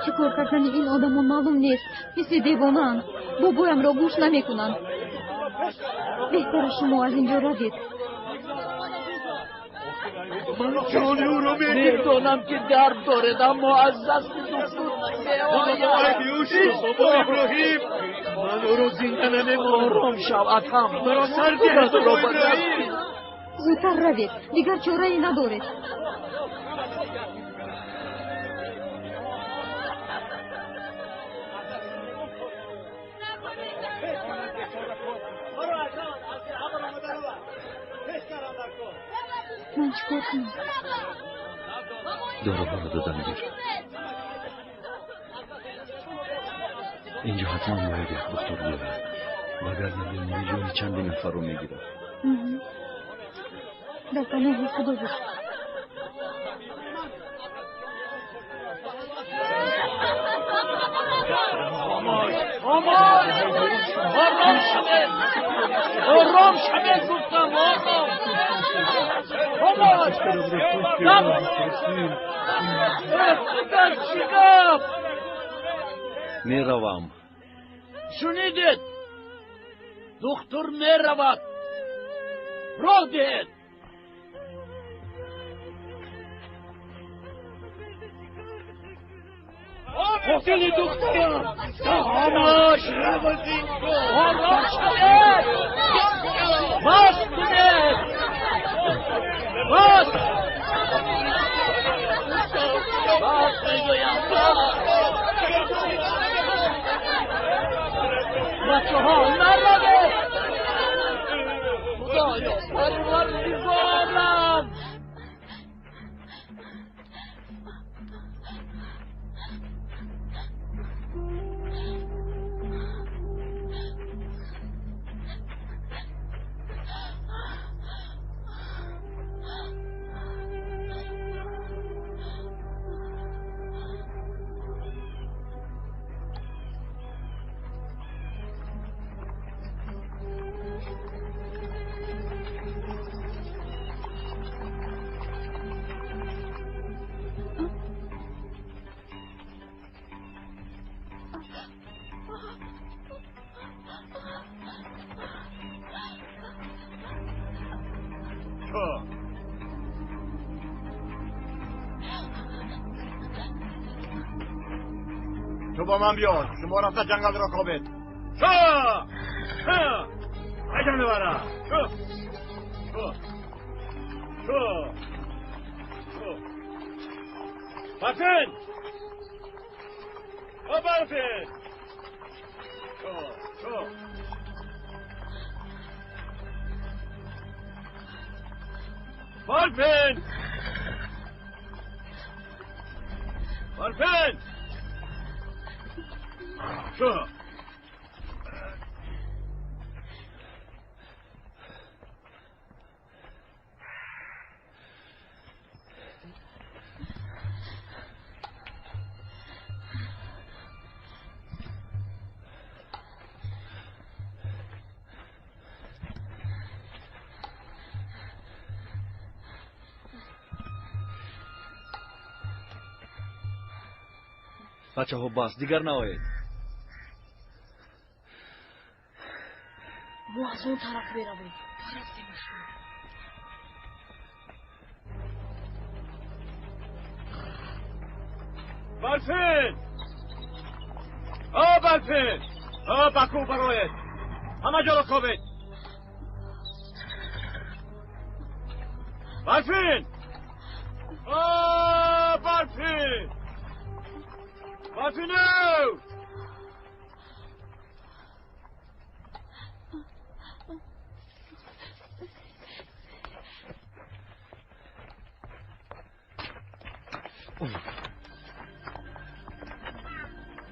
Чӣ кор кардани ин одамон маълум нест. Мисли девонаанд. Бобоямро гӯш намекунанд. Беҳтара шумо аз ин ҷо равед. Ман ҷони ӯро медонам, ки дард доред, аммо аз дасти духтур намеояд. Бобо Иброҳим, ман ӯро зинда намемонам. Ором шав, Адҳам. Маро сар диҳед, бобо Иброҳим. Зудтар равед, дигар чорае надоред. Ман чӣ кор кунам? Доруҳоро додан гир. Инҷо ҳатман бояд як духтур биёяд, вагарна беморӣ ҷони чанди нафарро мегирад. Дар паноҳи Худо бош. Хомӯш! Ором шавед! Ором шавед, гуфтам, ором! Хомӯш! Дар чӣ гап? Меравам. Шунидед? Духтур меравад. Роҳ диҳед. Қотили духтарам! Хомӯш! Ором шавед! Бас кунед! Бас! Бас мегӯям, бас! Бачаҳо, наравед! Худоё, парвардигорам! Ту бо ман биё. Шумо рафта ҷангалро кобед. Чо! Ай ҷонвара! Чо! Чо! Чо! Чо! Барфин! О, Барфин! Чо! Чо! Барфин! Барфин! Чо! Бачаҳо, бас, дигар наоед. Мо аз он тараф меравем. Рафтем. Барфин! О, Барфин! О, ба кӯҳ бароед! Ҳама ҷоро кобед! Барфин! О, Барфин! Барфино!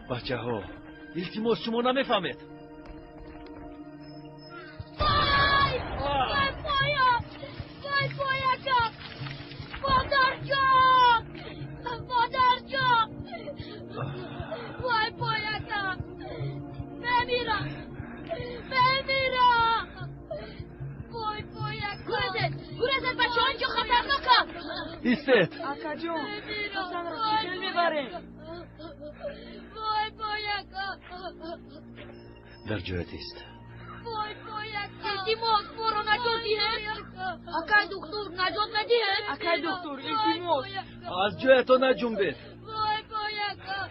Бачаҳо, илтимос, шумо намефаҳмед. Вай! Вай поям! Вай поякам! Модарҷон! Модарҷон! Вай поякам! Мемирам! Мемирам! Вой поякам! Гурезед! Гурезед, бачаҳо, инҷо хатарнок аст! Истед! Акаҷон, Ҳасанро чӣ хел мебарем? Вой поякам! Дар ҷоят ист. Вой поякам! Илтимос, моро наҷот диҳед! Акай духтур, наҷот надиҳед! Акай духтур, илтимос! Аз ҷоятон наҷунбед. Вой поякам!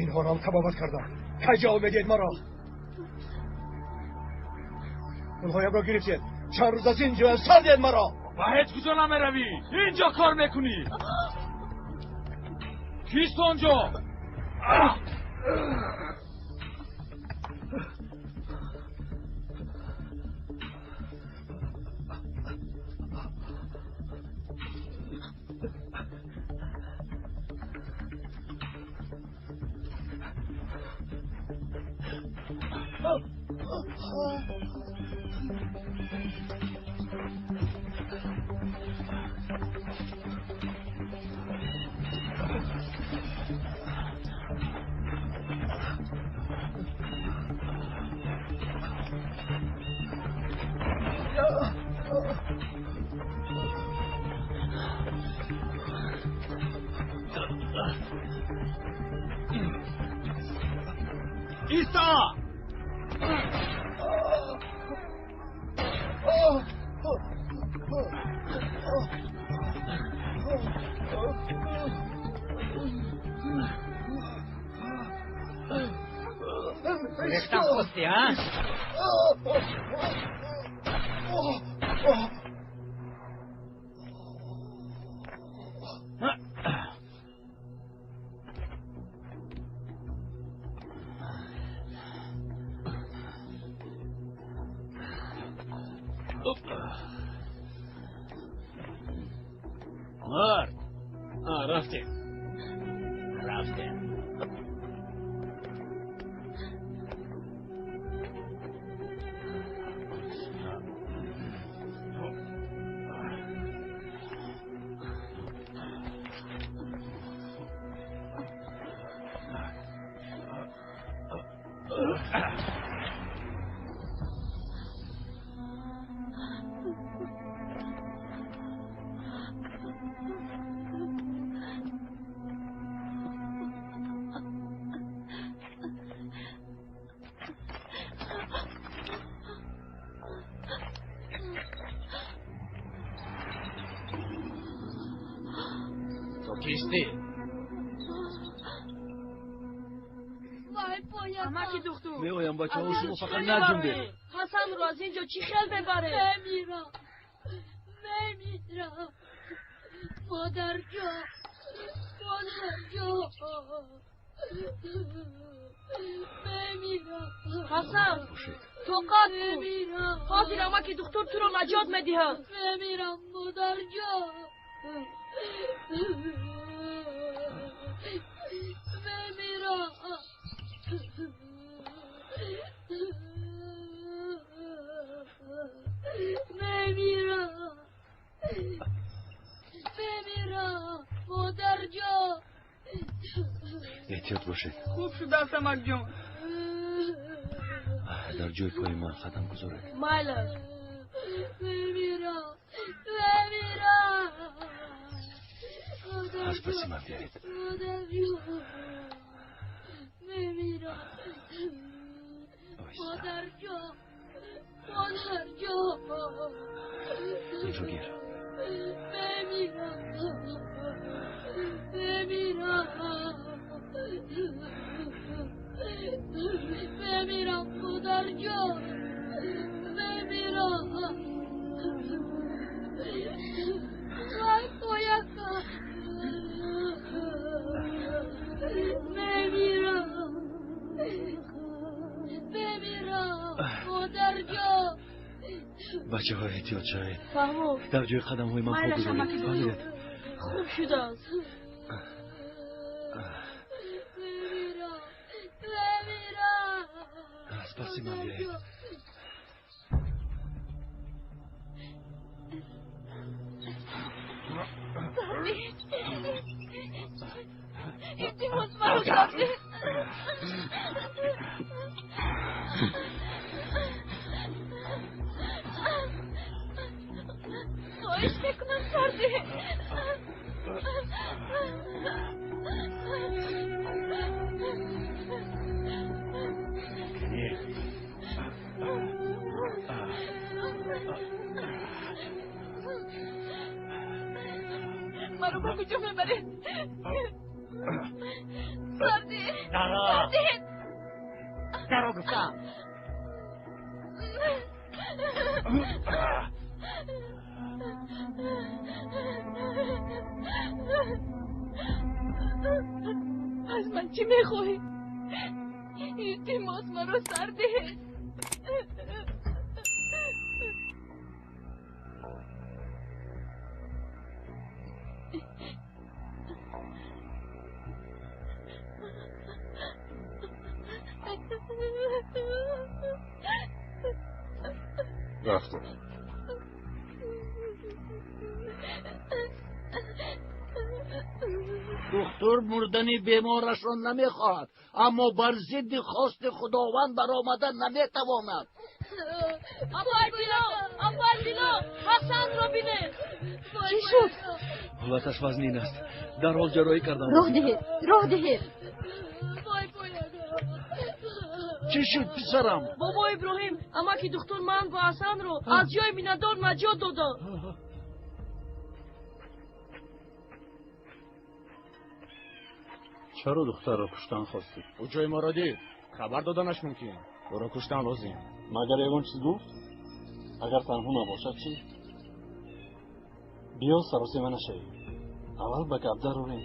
Инҳоро ҳам табобат кардам. Кай ҷавоб медиҳед маро? Пулҳоямро гирифтед. Чанд рӯз аз ин ҷоя сар диҳед маро. Ба ҳеҷ куҷо намеравӣ. Инҷо кор мекунӣ. Кист онҷо? Иста! Рехтан хости, а? Мард! Рафтем. Рафтем. То кистӣ? Амаки духтур. Меоям, бачаҳо, шумо фақат наҷунбед. Ҳасанро аз ин ҷо чӣ хел мебаред? Мемирам, мемирам. Модарҷон, модарҷон, мемирам. Ҳасан, тоқат кун. Ҳозир амаки духтур туро наҷот медиҳад. Мемирам, модарҷон. Мемирам. Мемирам. Мемирам, модарҷон. Эҳтиёт бошед. Хуб шудааст, амакҷон. Дар ҷои пои ман қадам гузоред. Майлаш. Мемирам, мемирам. Аз паси ман биёед. Модарҷон. Мемирам. Модарҷон. Модарҷон. Инро гир. Мемирам. Мемирам. Мемирам, модарҷон. Мемирам. Вай, пояка. Мемирам. Мемирам, модарҷон. Бачаҳо, эҳтиёт шавед. Фаҳмо. Дар ҷои қадамҳои ман по гузоред. Фаҳмидед? Хуб шудааст. Мемирам, мемирам. Аз паси ман биёед. Илтимос, маро сардед. Хоҳиш мекунам, сардед. Маро ба куҷо мебаред? Сардед. Даро. Сардед. Даро гуфтам. Аз ман чӣ мехоҳӣ? Илтимос, маро сар деҳед. Рафтем. Духтур мурдани беморашро намехоҳад, аммо бар зидди хости Худованд баромада наметавонад. Апай Билол, апай Билол, Ҳасанро бинед. Чӣ шуд? Ҳолаташ вазнин аст. Дарҳол ҷарроҳӣ кардам. Роҳ диҳед, роҳ диҳед. Чӣ шуд, писарам? Бобо Иброҳим, амаки духтур ман ва Ҳасанро аз ҷои минадор наҷот доданд. Чаро духтарро куштан хостӣ? Ӯ ҷои моро дид. Хабар доданаш мумкин. Ӯро куштан лозим. Магар ягон чиз гуфт? Агар танҳо набошад чӣ? Биё саросема нашавӣ. Аввал ба гап дарорем.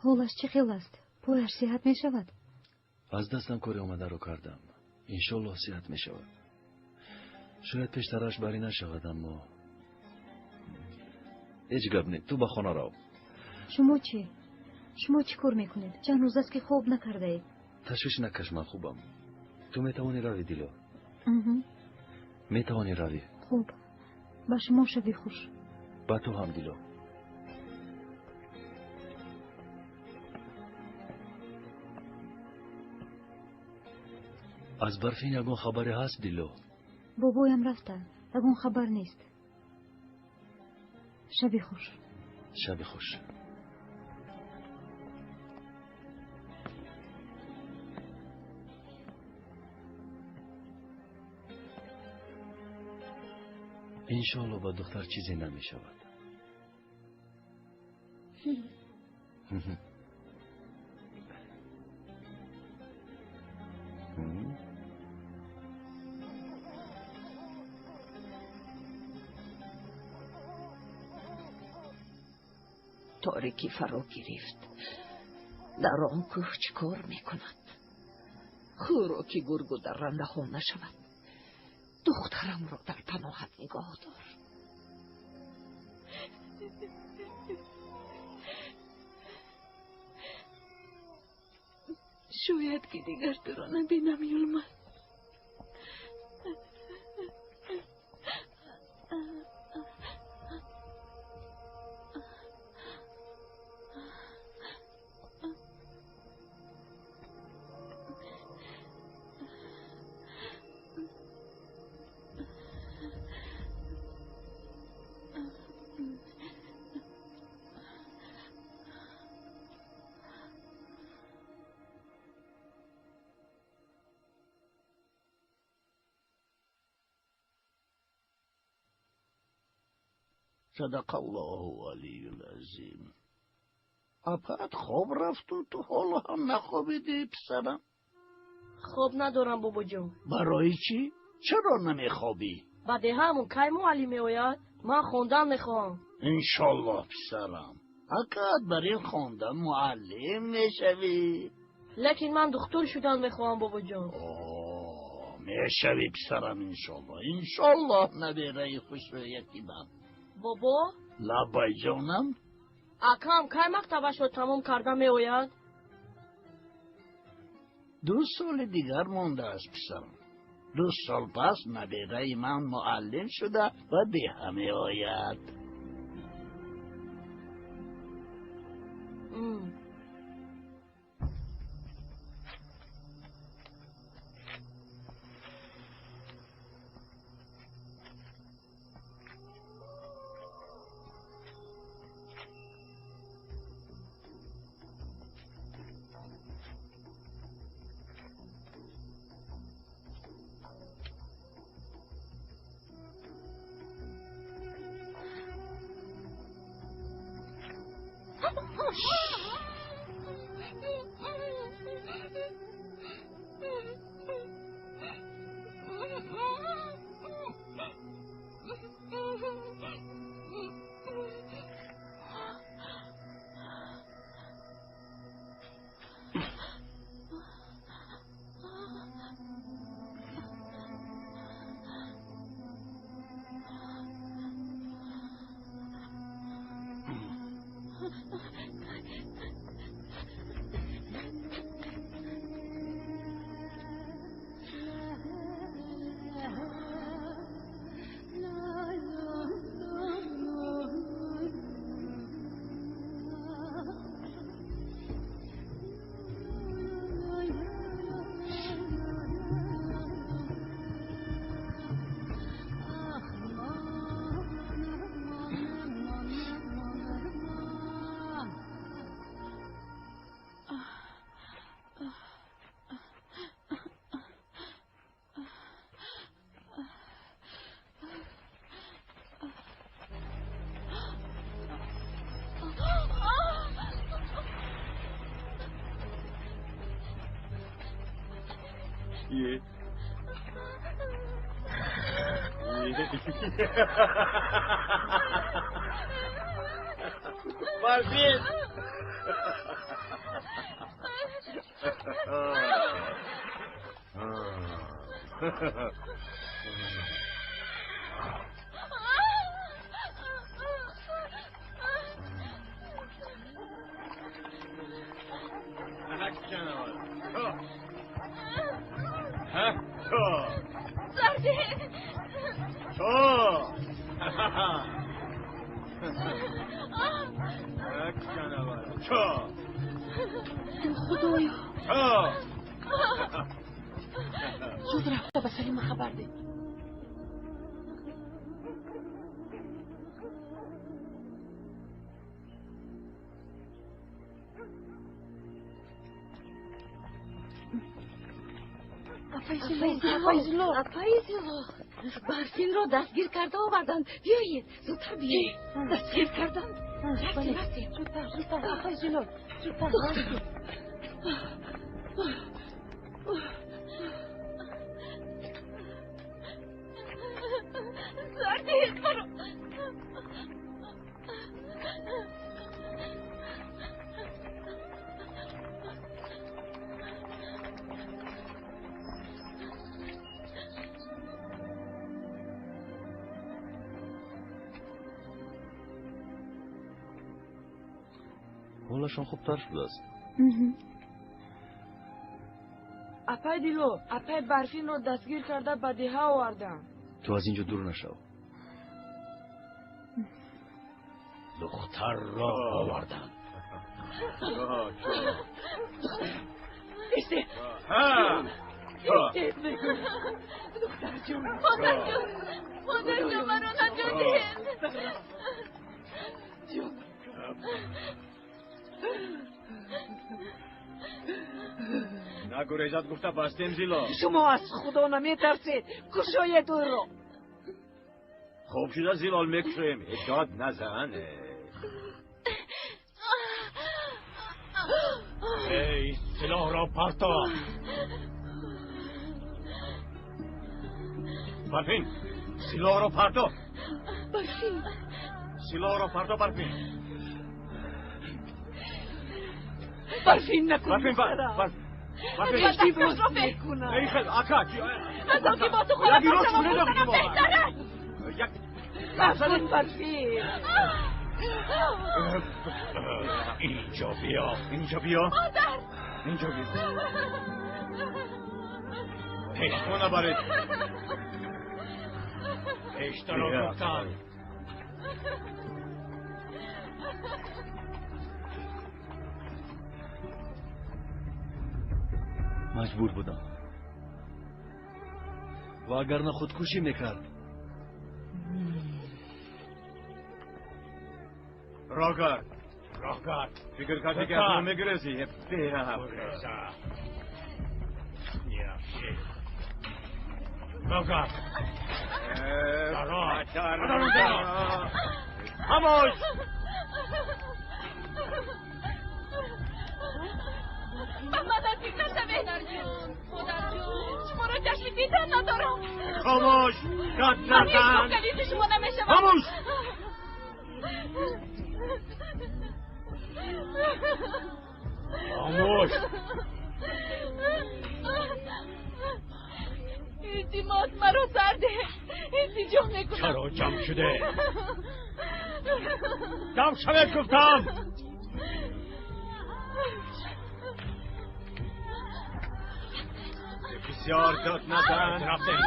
Ҳолаш чӣ хел аст? Пояш сиҳат мешавад? Аз дастам кори омадаро кардам. Иншоллоҳ сиҳат мешавад. Шояд пештараш барӣ нашавад, аммо ҳеҷ гап не. Ту ба хона рав. Шумо чӣ? Шумо чӣ кор мекунед? Чанд рӯз аст ки хоб накардаед. Ташвиш накаш, ман хубам. Ту метавонӣ равӣ, Дило. Метавонӣ равӣ. Хуб, ба шумо шаби хуш. Ба ту ҳам, Дило. Аз Барфин ягон хабаре ҳаст, Дило? Бобоям рафта, ягон хабар нест. Шаби хуш. Шаби хуш. Иншоалло ба духтар чизе намешавад. Торикӣ фаро гирифт. Дар он кӯҳ чӣ кор мекунад? Хӯроки гургу даррандаҳо нашавад. Духтарамро дар паноҳат нигоҳ дор. Шояд ки дигар туро набинам, Юлмаз. Садақаллоҳу алиюл азим. Апаат хоб рафту ту ҳоло ҳам нахобидӣ, писарам? Хоб надорам, бобоҷон. Барои чӣ? Чаро намехобӣ? Ба деҳаамон кай муаллим меояд? Ман хондан мехоҳам. Иншоллоҳ, писарам. Акаат бар ин хондан муаллим мешавӣ. Лекин ман духтур шудан мехоҳам, бобоҷон. Мешавӣ, писарам, иншоллоҳ. Иншоллоҳ, набераи хушрӯяти ман. Бобо? Лаббай, ҷонам. Акам кай мактабашро тамом карда меояд? 2 соли дигар мондааст, писарам. 2 сол пас набераи ман муаллим шуда ба деҳа меояд. Барфин! Худоё, зуд рафта ба Салима хабар деҳ. Апаи Зилол, Барфинро дастгир карда оварданд. Биёед, зудтар биёед. Дастгир карданд. Рафтем, рафтем. Зудтар, зудтар, апаи Зилол, зудтар. Сардиҳед маро. Ҳолашон хубтар шудааст. Апай Дило, апай Барфинро дастгир карда ба деҳа овардам. Ту аз ин ҷо дур нашав. Духтарро овардам. Духтарҷон, модарҷон, модарҷон, маро наҷот диҳед. Нагурезад гуфта бастем, Зилол. Шумо аз Худо наметарсед, кушоед ӯро. Хуб шуда, Зилол, мекушоем. Дод назан. Эй, силоҳро парто! Барфин, силоҳро парто! Барфин, силоҳро парто, Барфин! Барфин, накун. Барфин, барфин, илтимос мекунам. Эй, хел ака, аз он ки бо ту хона бошам беҳтар аст. Накун, Барфин. Инҷо биё, инҷо биё. Модар, инҷо биё. Пешмо набаред. Пештаро гуфтам. Маҷбур будам, вагарна худкушӣ мекард. Рогард, Рогард, фикр кардӣ ки аз мо мегурезӣ? Гуреза. Рогард, даро, даро, Ҳамош! Ба ман наздик нашавед. Модарҷон, модарҷон, шуморо чашми дидан надорам. Хомӯш, дод Ман ҳеҷ назан. гоҳ калиди шумо намешавам. Хомӯш! Хомӯш! Илтимос, маро сар деҳ. Илтиҷо мекунам. Чаро ҷамъ шуде? Ҷамъ шавед гуфтам. Бисёр дод назан. Рафтем.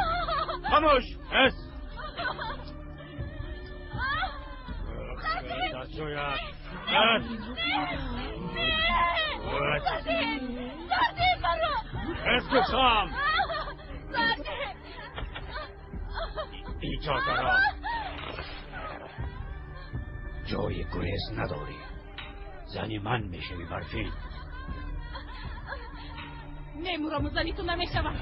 Хомӯш! Эс! Аз ҷоят. Эс! Сар деҳ, сар деҳ маро. Эс гуфтам. Сар деҳ. Инҷо даро. Ҷои гурез надорӣ. Зани ман мешавӣ, Барфин. Мемурам, зани ту намешавам.